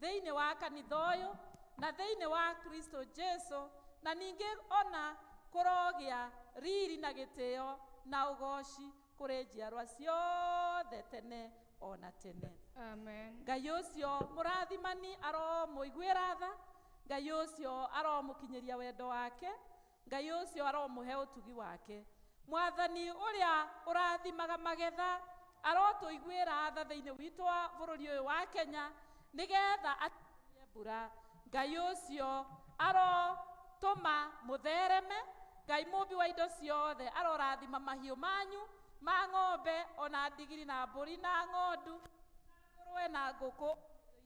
thĩinĩ wa kanitha ũyũ na thĩinĩ wa Kristo Jesu, na ningĩ ona kũrogĩa riri na gĩtĩo na ũgoci kũrĩ njiarwa ciothe tene ona tene. Amen. Ngai ũcio mũrathimani aromũiguĩra tha, Ngai ũcio aromũkinyĩria wendo wake, Ngai ũcio aromũhe ũtugi wake. Mwathani ũrĩa ũrathimaga magetha arotũiguĩra tha thĩinĩ witũ wa bũrũri ũyũ wa Kenya, nĩgetha atigie mbura. Ngai ũcio arotũma mũthereme. Ngai mũmbi wa indo ciothe arorathima mahiũ manyu ma ng'ombe ona ndigiri na mbũri na ng'ondu ngũrwe na ngũkũ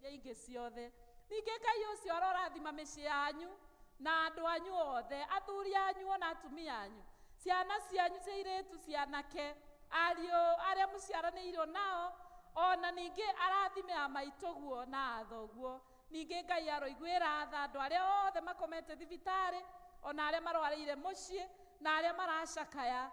iria ingĩ ciothe. Ningĩ Ngai ũcio arorathima mĩciĩ yanyu na andũ anyu othe, athuri anyu ona atumia anyu, ciana cianyu cia airĩtu, cianake, ariũ arĩa mũciaranĩirwo nao, ona ningĩ arathime a maitũguo na athoguo. Ningĩ Ngai aroiguĩra tha andũ arĩa othe makomete thibitarĩ, ona arĩa marwarĩire mũciĩ na arĩa maracakaya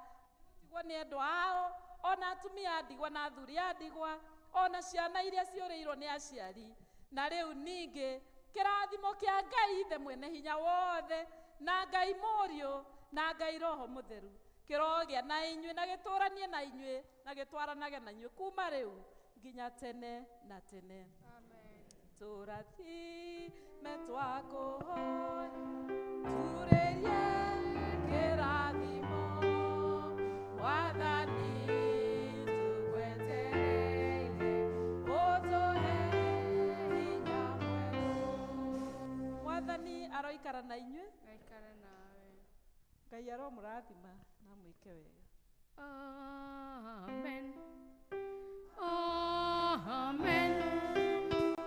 gũtigwo nĩ endwa ao, ona atumia a ndigwa na athuri a ndigwa, ona ciana iria ciũrĩirwo nĩ aciari. Na rĩu ningĩ kĩrathimo kĩa Ngai Ithe mwene hinya wothe, na Ngai Mũriũ, na Ngai Roho Mũtheru kĩrogĩa na inyuĩ na gĩtũranie na inyuĩ na gĩtwaranage na inyuĩ kuma rĩu nginya tene na tene. Amen. Tũrathime twakũhoya, turĩrie kĩrathimo, Mwathani tũgwetereire, ũtũhe hinya mwerũ. Mwathani aroikara na inyuĩ. Aikare nawe. Ngai aromũrathima na mwĩke wega. Amen. Amen.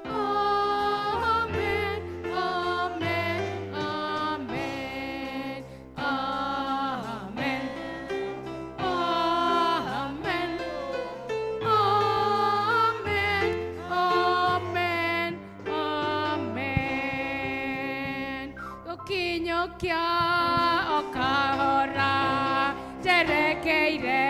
Amen. Amen. Amen. Amen. Amen. Amen. Amen. Amen. Gũkinyũkia o kahora njerekeire